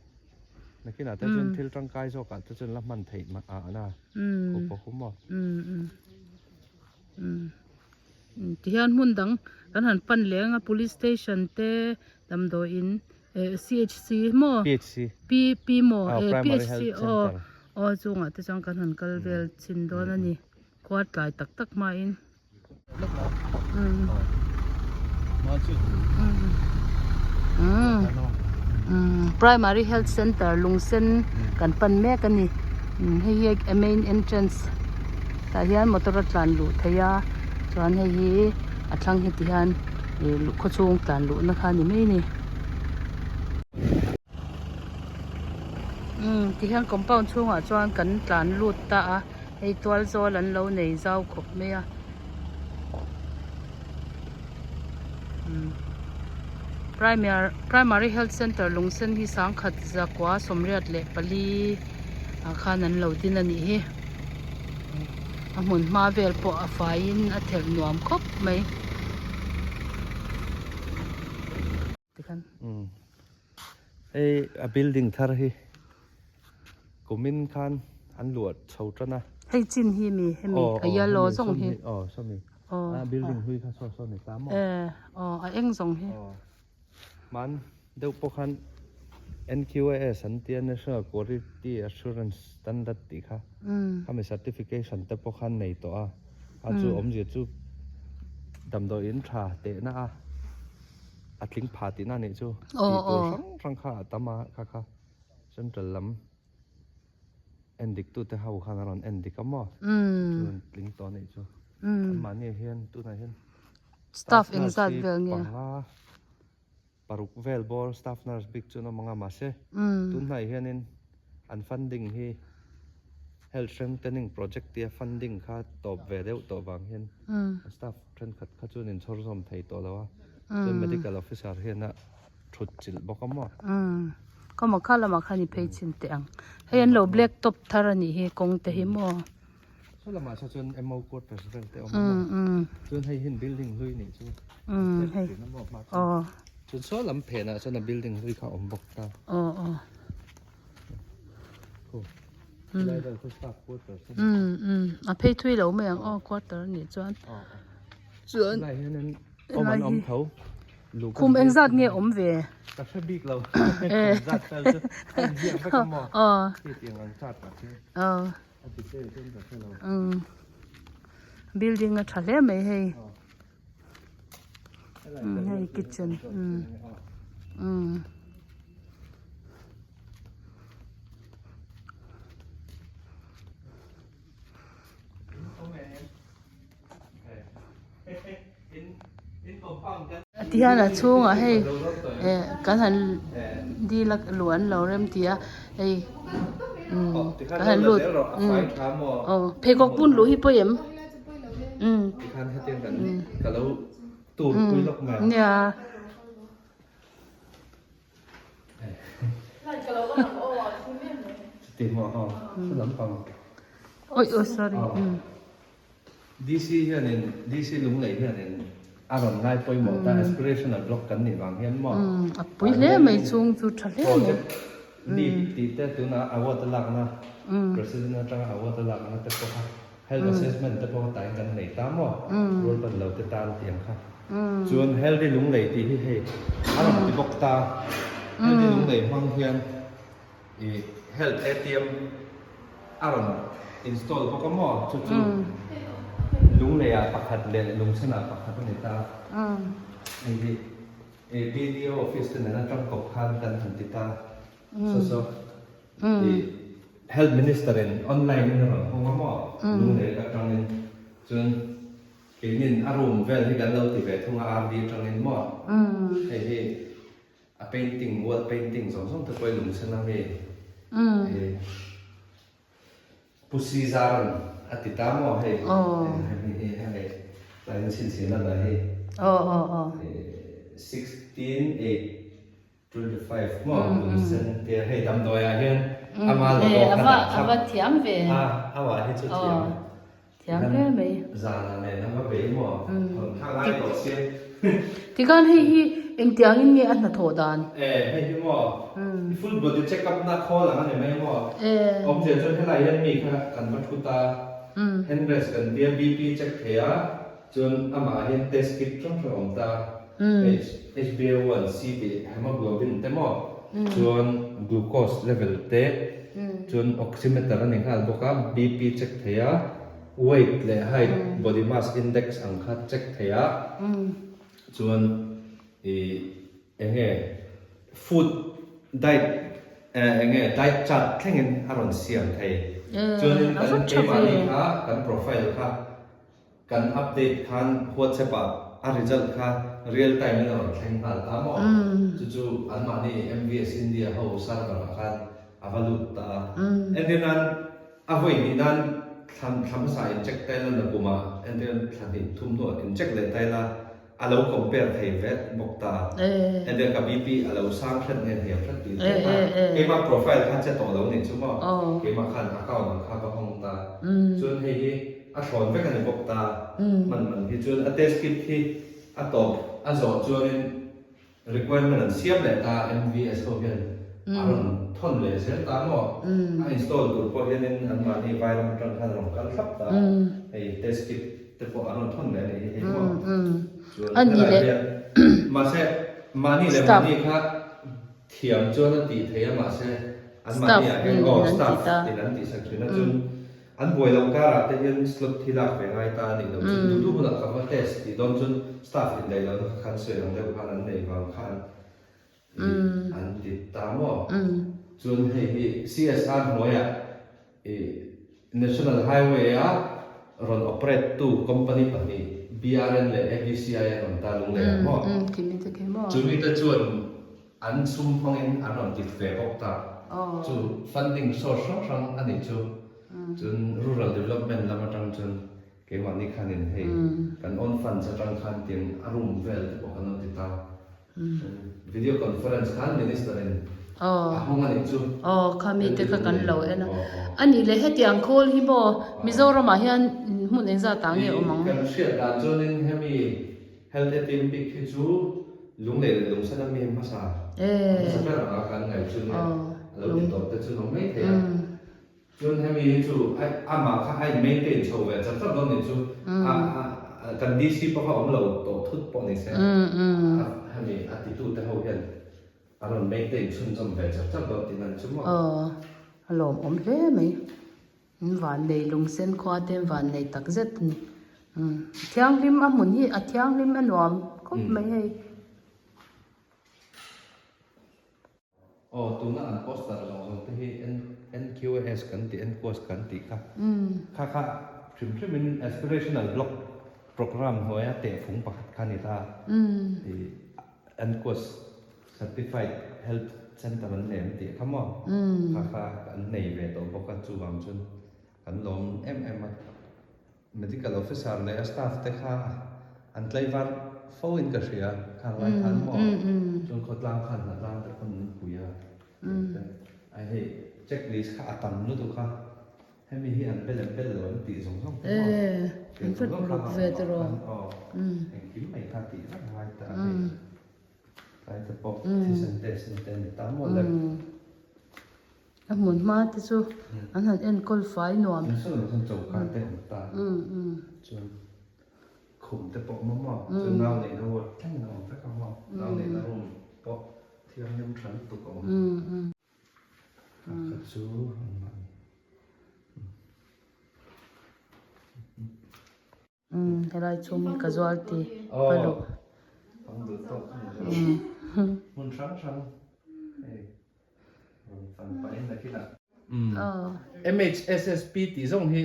nakinah te chuan thil tangkai zawkah te chuan la hman theih ah na khup a hum maw. Tihian hmun dang kan han pan leng a police station te damdawiin CHC maw PHC P P maw PHC aw aw chungah te chuan kan han kal vel chhin dawn a ni khua tlai tak tak hmain Primary Health Center Lungsen kan pan mek a ni hei hi a main entrance tah hian motor a tlan luh theih a chuan hei hi a thlang hi ti hian ih khawchhung tlan luhna kha a ni mai a ni. Umm ti hian compound chhungah chuan kan tlan lut ta a hei tual zawl an lo nei zau khawp mai a umm primary health center lungsen hi sangkhat zakua sawmriat leh pali ah khan an lo din a nih hi a hmun hma vel pawh a faiin a thelh nuam khawp mai. Hei a building thar hi. Kumin khan an luah chho tan a. Hei chin hi mi hemi a yellow zawng hi. Aw sawmi. A building hlui kha saw saw ni ta maw. Aw a eng zawng hi. Aw hman deuh pawh khan NQAS an tia National Quality Assurance Standard tih kha khami certification te pawh khan nei tawh a. A chu awmzia chu damdawi in tha tehna a a tling pha tihna anih chu. Tih tur hrang hrang kha a tam a kha kha. Central lam en dik tute ho khan a rawn en dik a maw? Chuan tling tawh anih chu. An mahni ah hian tunah hian staff engzat vel nge? Panga paruk vel bawr staff nurse bik chu an awm ang a mahse tunhnai hianin an funding hi health strengthening project tia funding kha tawp ve deuh tawh vang hian staff thenkhat kha chuan inchhawr zawm thei tawh lo a chuan medical officer hian a thut chilh bawk a maw? Umm ka maw kha lamah khan i phei chhin teh ang. Hei an lo black top thar a nih hi kawng te hi maw? Saw lamah saw chuan MO quarters vel te a awm a maw? Chuan hei hin building hlui nih chu Umm hei aw. Chuan saw lam phenah chuan a building hlui kha a awm bawk ta. Aw aw. Helai vel khu staff quarters a ni. Umm umm a phei thui lo mai ang aw quarter a nih chuan. Chuan helai hianin awm an awm tho. Khum engzat nge awm ve? Ka hre bik lo. Khum zat fel chu a inziak vek a maw? Aw. Hei tiang ang chart ah khian. Aw. A detail chuan ka hre lo. Umm. Building a tha hle mai hei. Umm hei kitchen. Umm. Umm. Tihian a chhungah hei eh kan han dil a luh an lo rem ti a hei umm kan han lut umm aw pheikhawk bun luh hi pawi em umm umm nia. Oi oi sorry umm. DC hianin DC Lunglei hianin a rawn ngai pawimawh ta aspirational block kan nih vang hian maw a pui hle mai chhung chu tha hle mai project lead tih te tuna award a lakna president atanga award a lakna te pawh kha health assessment te pawh tain kan nei ta maw rual ban lo te tan tih ang kha chuan healthy Lunglei tih hi hei a rawn ti bawk ta healthy Lunglei hmang hian I health ATM a rawn install bawk a maw? Chu chu Lungleiah pakhat leh Lungchhanah pakhat a ni ta. Hei hi BDO office te nen atang kawp khan kan han ti ta. Saw saw i health minister in online in a rawn hawng a maw? Lunglei atangin chuan keinin a room vel hi kan lo ti ve thung a RD atangin maw? Hei hi A painting, wall painting zawng zawng te pawh i lungsen a mi? Ih Pu Caesar-a'n a ti ta maw hei? Hemi hi hei tlaiin chhinchhin a la hei. Ih 16 8 25 maw lungsen tia hei damdawiah hian ama logo kha dah thlap. A va thiam ve. A amah hi chu thiam. Thiam hle mai. Zana nen a va bei maw? Hawn thlak lai tawh sia. Tikhan hei hi engtiangin nge a hnathawh dan? E, hei hi maw? I full body check up na khawl ang a ni mai maw? Awmzia chuan helai hian mi kha kan va thut a, hand rest kan tia BP check thei a, chuan amah ah hian test kit hrang hrang a awm ta, HbA1c tih hemoglobin te maw? Chuan glucose level te. Chuan oximeter a ni nghal bawk a, BP check thei a, weight leh height, body mass index ang kha check thei a, chuan ih eng nge food diet eh eng nge diet chart thlengin a rawn siam thei. Chuanin kan keimahni kha kan profile kha Kan update khan WhatsApp ah a result kha real time in a rawn thleng nghal ta maw? Chu chu anmahni MVS India ho server ah khan a va lut ta a. Entir nan a vawi hnih nan thla thla hmasa in check ta ila nakum ah entir nan thla hnih thum hnuah in check leh ta ila a lo compare thei vek bawk ta. Entir ka BP a lo sang hret nge hniam hret tih te kha keimah profile kha che tawh lo nih chu maw? Keimah khan account ang kha va hawng ta. Chuan hei hi A thlawn vek a ni bawk ta. Hman man hi chuan a test kit hi a tawp a zawh chuanin requirement an siam leh ta MVS ho hian. a rawn thawn leh zel ta maw? A install tur pawh hianin anmahni vairam atang khan a rawn kal thlap ta a, hei test kit te pawh a rawn thawn leh a nih hi hei maw? Chuan helai hian mahse mahni leh mahni kha thiam chuan a tih theih a mahse anmahni ah hian aw staff in an tihsak thin a chuan An buai loh karah te hian slot hi lak ve ngai ta a nih loh chuan duh duh hunah ka va test tih dawn chuan staff indaih lohna kha khan sawi ang deuh khan an nei vang khan ih an ti ta maw? Chuan hei hi CSR hnuaiah ih National Highway a rawn operate tu company pahnih BRN leh ABCI an awm ta lunglei ah maw? Chumi te chuan An sum hmangin an rawn tit ve bawk ta. Chu funding source hrang hrang a nih chu. Chun rural development lam atang chuan keimahni khanin hei kan own funds atang khan tiang a room vel te pawh kan rawn ti ta. Video conference khan minister in a hawng a nih chu. Aw kha mi te kha kan lo en a. A nih leh hetiang khawl hi maw Mizoramah hian hmun engzat ah nge awm ang? Kan hriat dan chuanin hemi Health ATM bik hi chu lunglei leh lungsen a mi hmasa hmasa ber anga kan ngaih chu nia a lo ti tawh te chu nawm mai thei a. Chuan hemi hi chu amah kha a in maintain chho ve chak chak dawn nih chu a kan DC pawh kha awm lo tawh thut pawh ni se hemi a titu te ho hian a rawn maintain chhunzawm ve chak chak dawn tih nan chu maw. Aw a lawmawm hle mai. In vannei lungsen khua te in vannei tak zet a ni. Umm thianghlim a hmun hi a thianghlim a nuam khawp mai hei. Aw tuna an poster zawng zawng te hi NQAS kan tih NQAS kan tih kha kha kha hrim hrim in aspirational block programme hnuaia tehfung pakhat kha a ni ta ih NQAS Certified Health Center an nei an tih kha maw? Kha kha an nei ve tawh bawk a, chuvang chuan kan lawm em em a. Medical Officer leh a staff te kha an tlaivar fo in ka hria khang lai khan maw? Chuan khawtlang khan hnatlang te pawn an pui a, a hei checklist kha a tam lutuk a. Hemi hi an bel an bel lo an tih zawng zawng te maw? An va uluk ve tiraw? Engkim mai kha tih vek ngai ta a hei. Tlai te pawh thisen test na te a ni ta maw le. A hmun hma te chu an han enkawl fai nuam. Nasa lo chuan choka te awm ta. Chuan khum te pawh maw maw chuan nau neihna ward thlengin a awm vek a maw. Nau neihna room pawh thianghlim tha lutuk a awm. Kha chu anmahni. Umm helai chhung hi casualty ka luh. Ang duh tawk a ni lo. Hmun hrang hrang hei rawn fan pahin nakinah. MHSSP tih zawng hi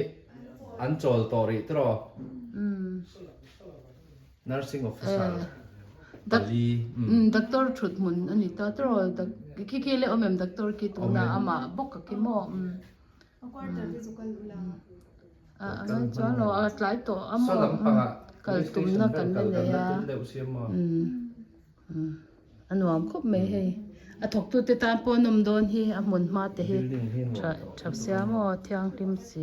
an chawl tawh rih tawh. Nursing officer pali. Doctor thut hmun a ni ta tawh. Khi khi leh awm em doctor khi tunah amah bawk a khi maw. A ngai chuan lo a tlai tawh a maw kal tumna kan la nei a a nuam khawp mai hei a thawktu te tan pawh a nawm dawn hi a hmun hma te hi tha tha sia maw thianghlim si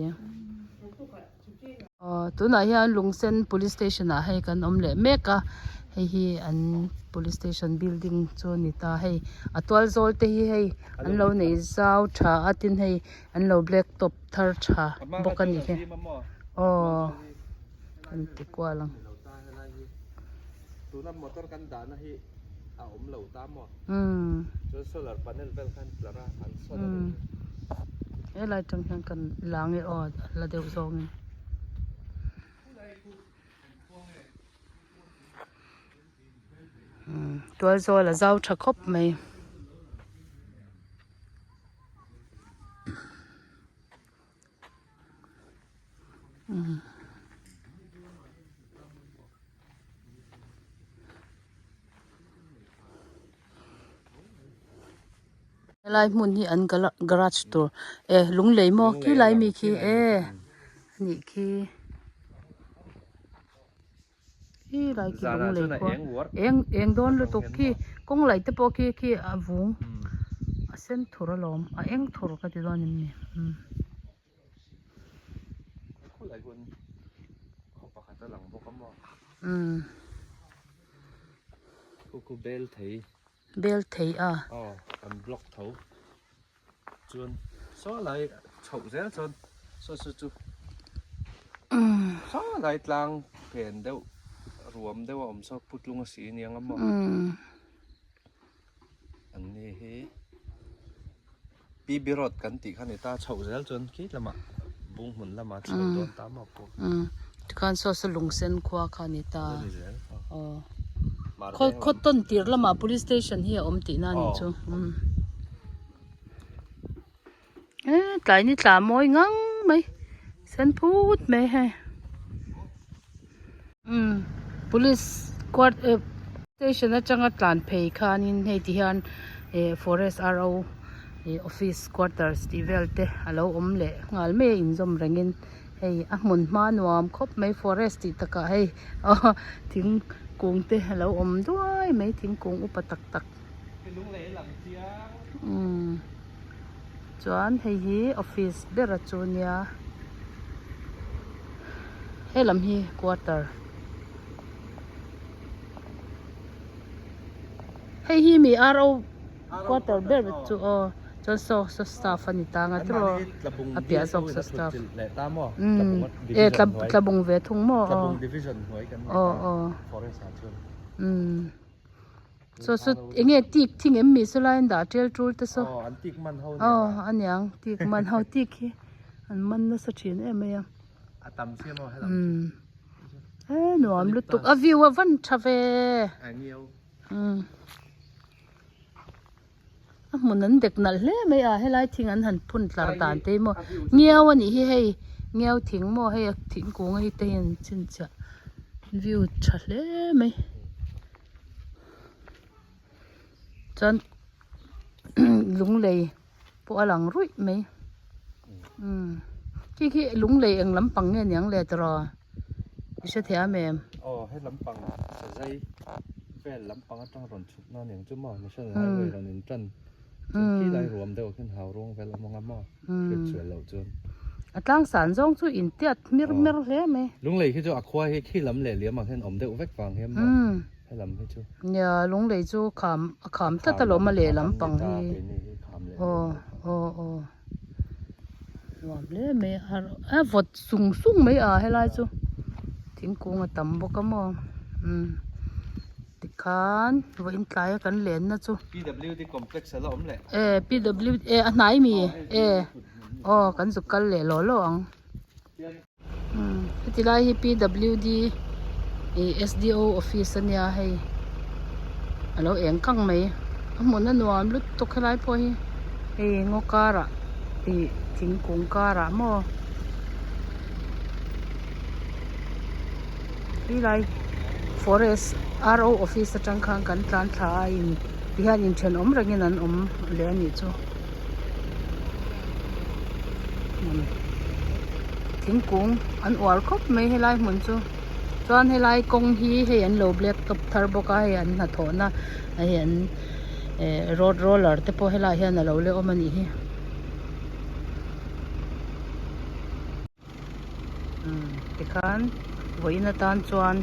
aw tunah hian lungsen police station ah hei kan awm leh mek a hei hi an police station building chu a ni ta hei a tual zawl te hi hei an lo nei zau tha a tin hei an lo black top thar tha bawk a ni hi aw an ti kual ang. Helai tang hian kan la nge aw a la deuh zawngin. Tual zawl a zau tha khawp mai. Helai hmun hi an garage tur e lunglei maw khilai mi khi e anih khi. Khi lai khi lunglei khua eng eng dawn lutuk khi kawng laih te pawh khi khi a vung a sen thur alawm a eng thur ka ti dawn em ni umm. Umm. Bel thei a. Aw kan block tho chuan saw lai chhoh zel chuan saw saw chu saw lai tlang phen deuh ruam deuh a awm saw putlung a si aniang a maw an ni hi PB road kan tih kha ni ta chhoh zel chuan khi lamah bung hmun lamah chho dawn ta maw pawh. Tikhan saw saw lungsen khua kha ni ta. Aw. Khaw khaw tawn tir lamah police station hi a awm tihna a nih chu. E tlai ni tla mawi ngang mai sen phut mai hei. Police quart station atanga tlan phei khanin hei ti hian forest RO office quarters tih vel te a lo awm leh nghal mai a inzawm rengin. Hei a hmun hma nuam khawp mai forest tih takah hei aw thingkung te a lo awm duai mai thingkung upa tak tak umm chuan hei hi office ber a chu nia helam hi quarter hei hi mi RO. Quarter ber chu aw chuan saw saw staff a ni tang a tiraw a piah zawk saw staff umm e tlabung ve thung maw aw aw aw umm saw saw eng nge tik thing em mi saw lai an dah tel tul te saw aw a niang tik man ho tik hi an man nasa thin em mai a umm he nuam lutuk a view a van tha ve umm. A hmun an dek nalh hle mai a helai thing an han phun tlar dan te hi maw ngiau a nih hi hei ngiau thing maw hei a thingkung a hi te hian chhinchhiah view tha hle mai chuan lunglei pawh a lang ruih mai umm khi khi lunglei eng lampang nge niang le tiraw. I hre thei am em? Aw he lampang sazai vel lampang atang rawn chhuk na aniang chu maw National Highway rawn in tan chuan khi lai ruam deuh khian hau ruang vel a hmang a maw hriat chhuah loh chuan. A tlang san zawng chu in tiat mir mer hle mai. Lunglei khi chu a khua hi khi lam leh liam ah hian awm deuh vek vang hian maw he lam hi chu. Nia lunglei chu kham a kham tlat alawm a leh lampang hi. Aw aw aw. Nuam hle mai a a vawt sung sung mai a helai chu thingkung a tam bawk a maw umm tikhan vawiin tlaia kan lenna chu P_W_D complex a la awm leh e P_W e a hnai mi e aw kan zuk kal leh law law ang umm heti lai hi P_W_D ih S_D_O office ania hei a lo eng kang mai a hmun a nuam lutuk helai pawh hi hei ngaw karah ih thingkung karah maw helai forest R_O office atang khan kan tlan thla a in tihian inthenawm rengin an awm leh a nih chu. Thingkung an uar khawp mai helai hmun chu chuan helai kawng hi hei an lo black top thar bawk a hei an hnathawhna hei an eh road roller te pawh helaiah hian alo la awm a nih hi umm tikhan vawiin atan chuan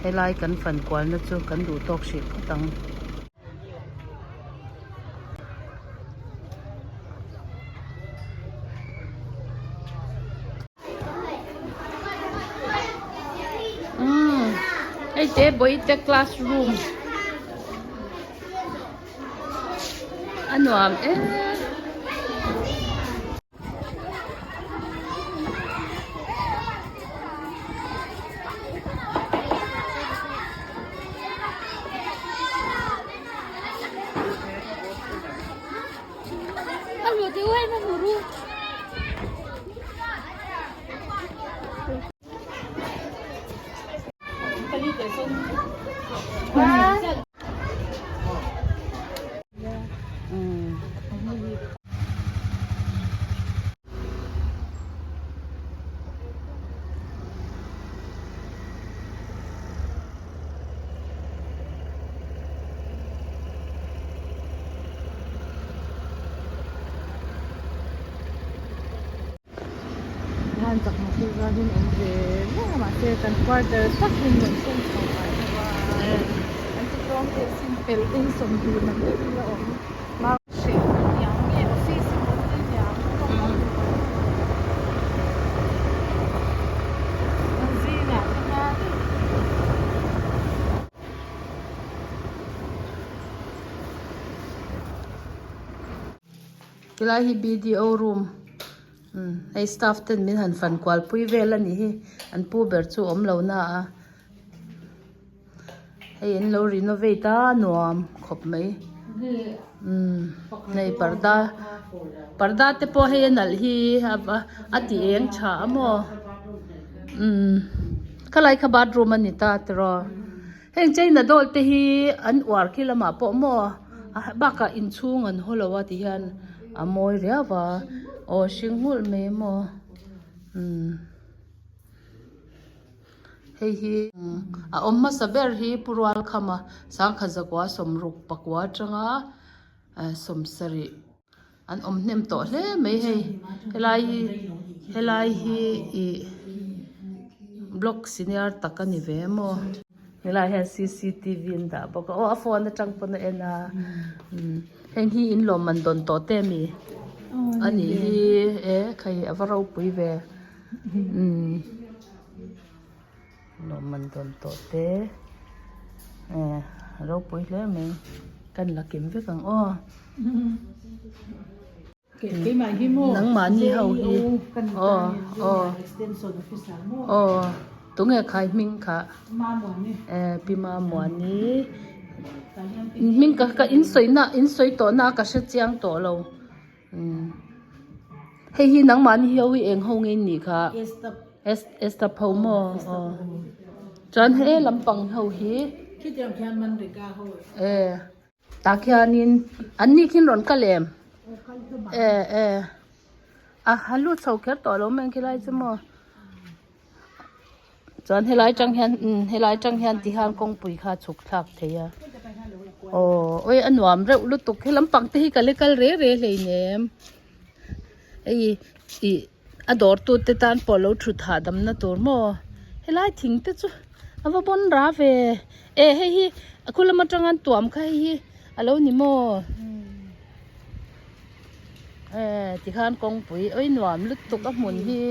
helai kan fan kualna chu kan duh tawk hrih phawt ang. Umm hei te bawihte classroom a nuam em. Han chakma thil zar hi an awm ve reng a mahse kan quarter tak hi nuam sawm chho ngai lo a an ti tawh. tlawm thei asin pel te hi 20 man deuh in a awm hreh aniang nge office emaw te aniang an zingah te hma deuh. Tilai hi B_D_O room umm hei staff ten min han fan kual pui vel a nih hi an pu ber chu a awm lo na a hei an lo renovate a nuam khawp mai umm hei parda parda te pawh hei a nalh hi a ti eng tha a maw umm khalai kha bathroom a ni ta tiraw. Heng China doll te hi an uar khi lamah pawh maw bakah inchhung an haw lo a ti hian a mawi riau a aw hring nghulh mai maw umm hei hi a awm hmasa ber hi Pu Rualkhama sangkhat zakua sawmruk pakua atanga 70. An awm hnem tawh hle mai hei helai hi helai hi ih block senior tak a ni ve maw helai hian cctv an dah bawk a aw a phone atang pawn a en a umm heng hi in lawm man dawn tawh te ami a nih hi e khai a va ropui ve umm. Lawmman dawn tawh te eh a ropui hle mai kan la kim vek ang aw nangmahni ho hi aw aw aw tunge khai hming kha eh pi Mamuani hming ka ka in sawi na in sawi tawh na ka hre chiang tawh lo. Hei hi nangmahni hi ho hi eng ho nge nih kha Esther pho maw aw chuan he lampang ho hi e tah khianin an ni khin rawn kal em e e a ha lut chho kher tawh lo mai ang khilai chu maw. Chuan helai tang hian umm helai tang hian ti hian kawngpui kha a chhuk thlak thei a aw awi a nuam reuh lutuk he lampang te hi ka la kal re re hleinem hei ih a dawr tu te tan pawh lo thut hahdam na tur maw helai thing te chu a va bawn ra ve e hei hi a khu lam atanga an tuam kha hei hi a lo ni maw. Eh tikhan kawngpui awi nuam lutuk a hmun hi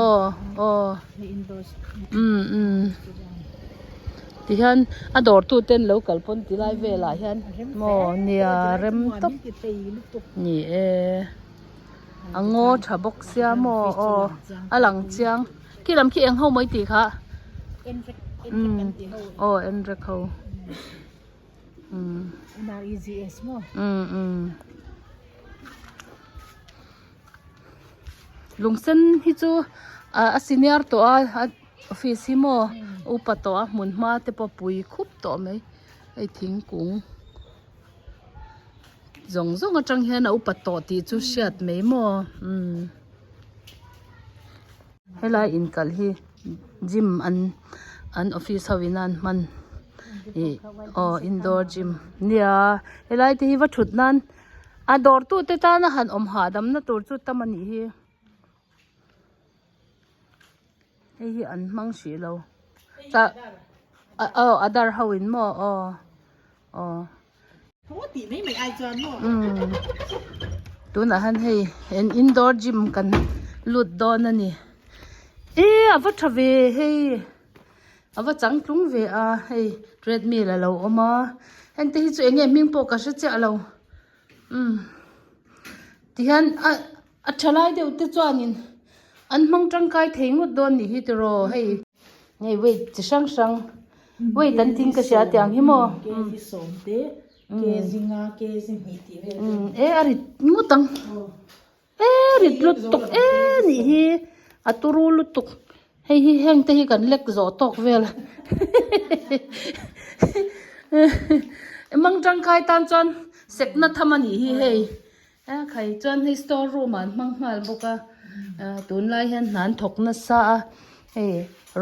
aw aw umm umm tihian a dawr tu ten lo kal pawn ti lai velah hian maw nia rem tawp ni e a ngaw tha bawk sia maw aw a lang chiang khi lam khi eng ho mai tih kha umm aw enrek ho. Lungsen hi chu a senior tawh a a office hi maw upa tawh a hmun hma te pawh pui khup tawh mai hei thingkung zawng zawng atang hian a upa tawh tih chu hriat mai maw umm helai inkalh hi gym an an office ho in a an hman ih aw indoor gym nia helai te hi va thut nan a dawr tu te tana han awm hahdam na tur chu tam a nih hi hei hi an hmang hrih lo tah aw a dar ho in maw aw aw. Umm tunah hian hei an indoor gym kan lut dawn a ni e a va tha ve hei a va changtlung ve a hei treadmill a lo awm a heng te hi chu eng nge hming pawh ka hre chiah lo umm tihian a a tha lai deuh te chuanin an hmang tangkai thei ngawt dawn nih hi tiraw hei. Hei weight chi hrang hrang weight an ting ka hria tiang hi maw e a rit ngawt ang e rit lutuk e nih hi a turu lutuk hei hi heng te hi kan lek zawh tawk vel mang tangkai tan chuan sek na tham a nih hi hei. A khai chuan hei store room ah an hmang nghal bawk a ah tunlai hian hna an thawk nasa a hei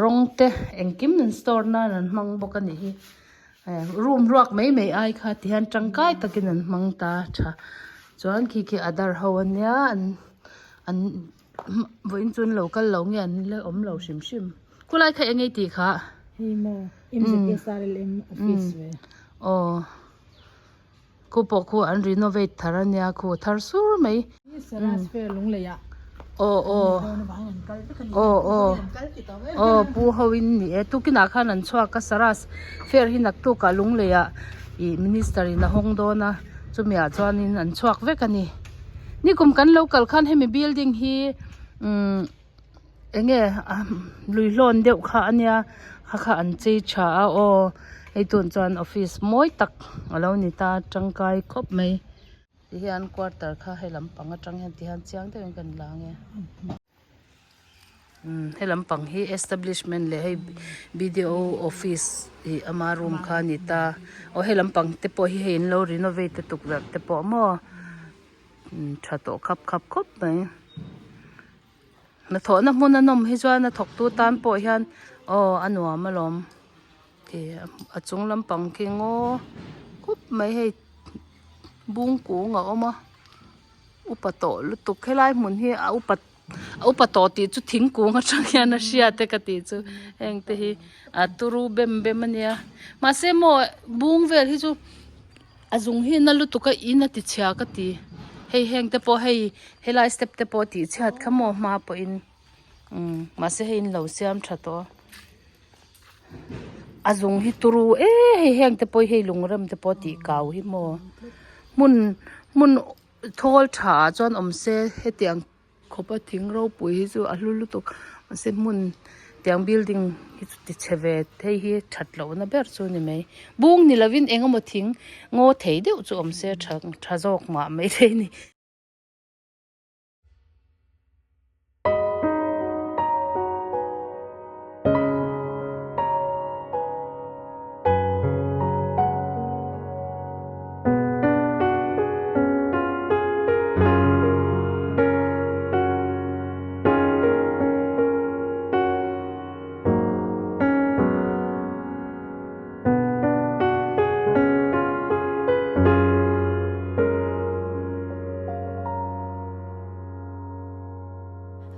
rawng te engkim an store nan an hmang bawk a nih hi eh room ruak mai mai ai kha ti hian tangkai takin an hmang ta tha chuan khi khi adar ho ania an an vawiin chu an lo kal lo nge an la awm lo hrim hrim khulai kha eng nge tih kha Hei maw MZSRLM office ve. Aw khu pawh khu an renovate thar ania khu thar sur mai. Aw aw aw aw aw pu ho in ni e tukinah khan an chhuak a Saras fair hi naktukah lungleiah ih minister in a hawng dawn a chumi ah chuanin an chhuak vek a ni nikum kan lo kal khan hemi building hi umm eng nge lui hlawn deuh kha a nia kha kha an chei tha a aw hei tun chuan office mawi tak a lo ni ta tangkai khawp mai. Ti hian quarter kha he lampang atang hian ti hian chiang deuhin kan la ang e. Umm he lampang hi establishment leh hei B_D_O office ih ama room kha a ni ta aw he lampang te pawh hi hei an lo renovate a tukverh te pawh maw umm tha tawh khap khap khawp mai. Hnathawhna hmun a nawm hi chuan a thawktu tan pawh hian aw a nuam alawm khi a chung lampang khi ngaw khup mai hei bung kung a awm a upa tawh lutuk helai hmun hi a upa a upa tawh tih chu thingkung atang hian a hriat e ka tih chu heng te hi a turu bem bem a nia mahse maw bung vel hi chu. A zung hi na lutuk a in a ti chhia ka ti hei heng te pawh hei helai step te pawh tih chhiat kha maw hma pawhin umm mahse hei in lo siam tha tawh a a zung hi turu e hei heng te pawh hi hei lung rem te pawh tih kau hi maw hmun hmun thawl tha ah chuan awm se hetiang. Khawpa thing ropui hi chu a hlu lutuk mahse hmun tiang building hi chu ti chhe ve thei hi that lohna ber chu a ni mai bung ni lovin eng emaw thing ngaw thei deuh chu awm se tha tha zawk mah mai thei a ni.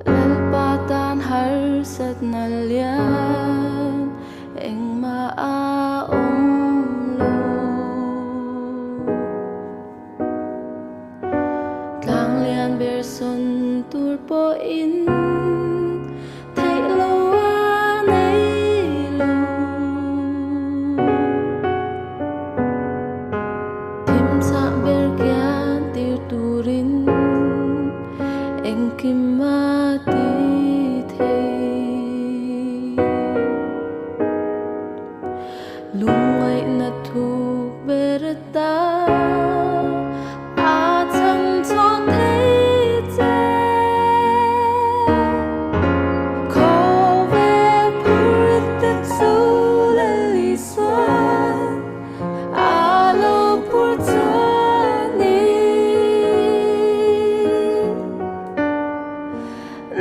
Lalpa tan harsatna lian engmah a.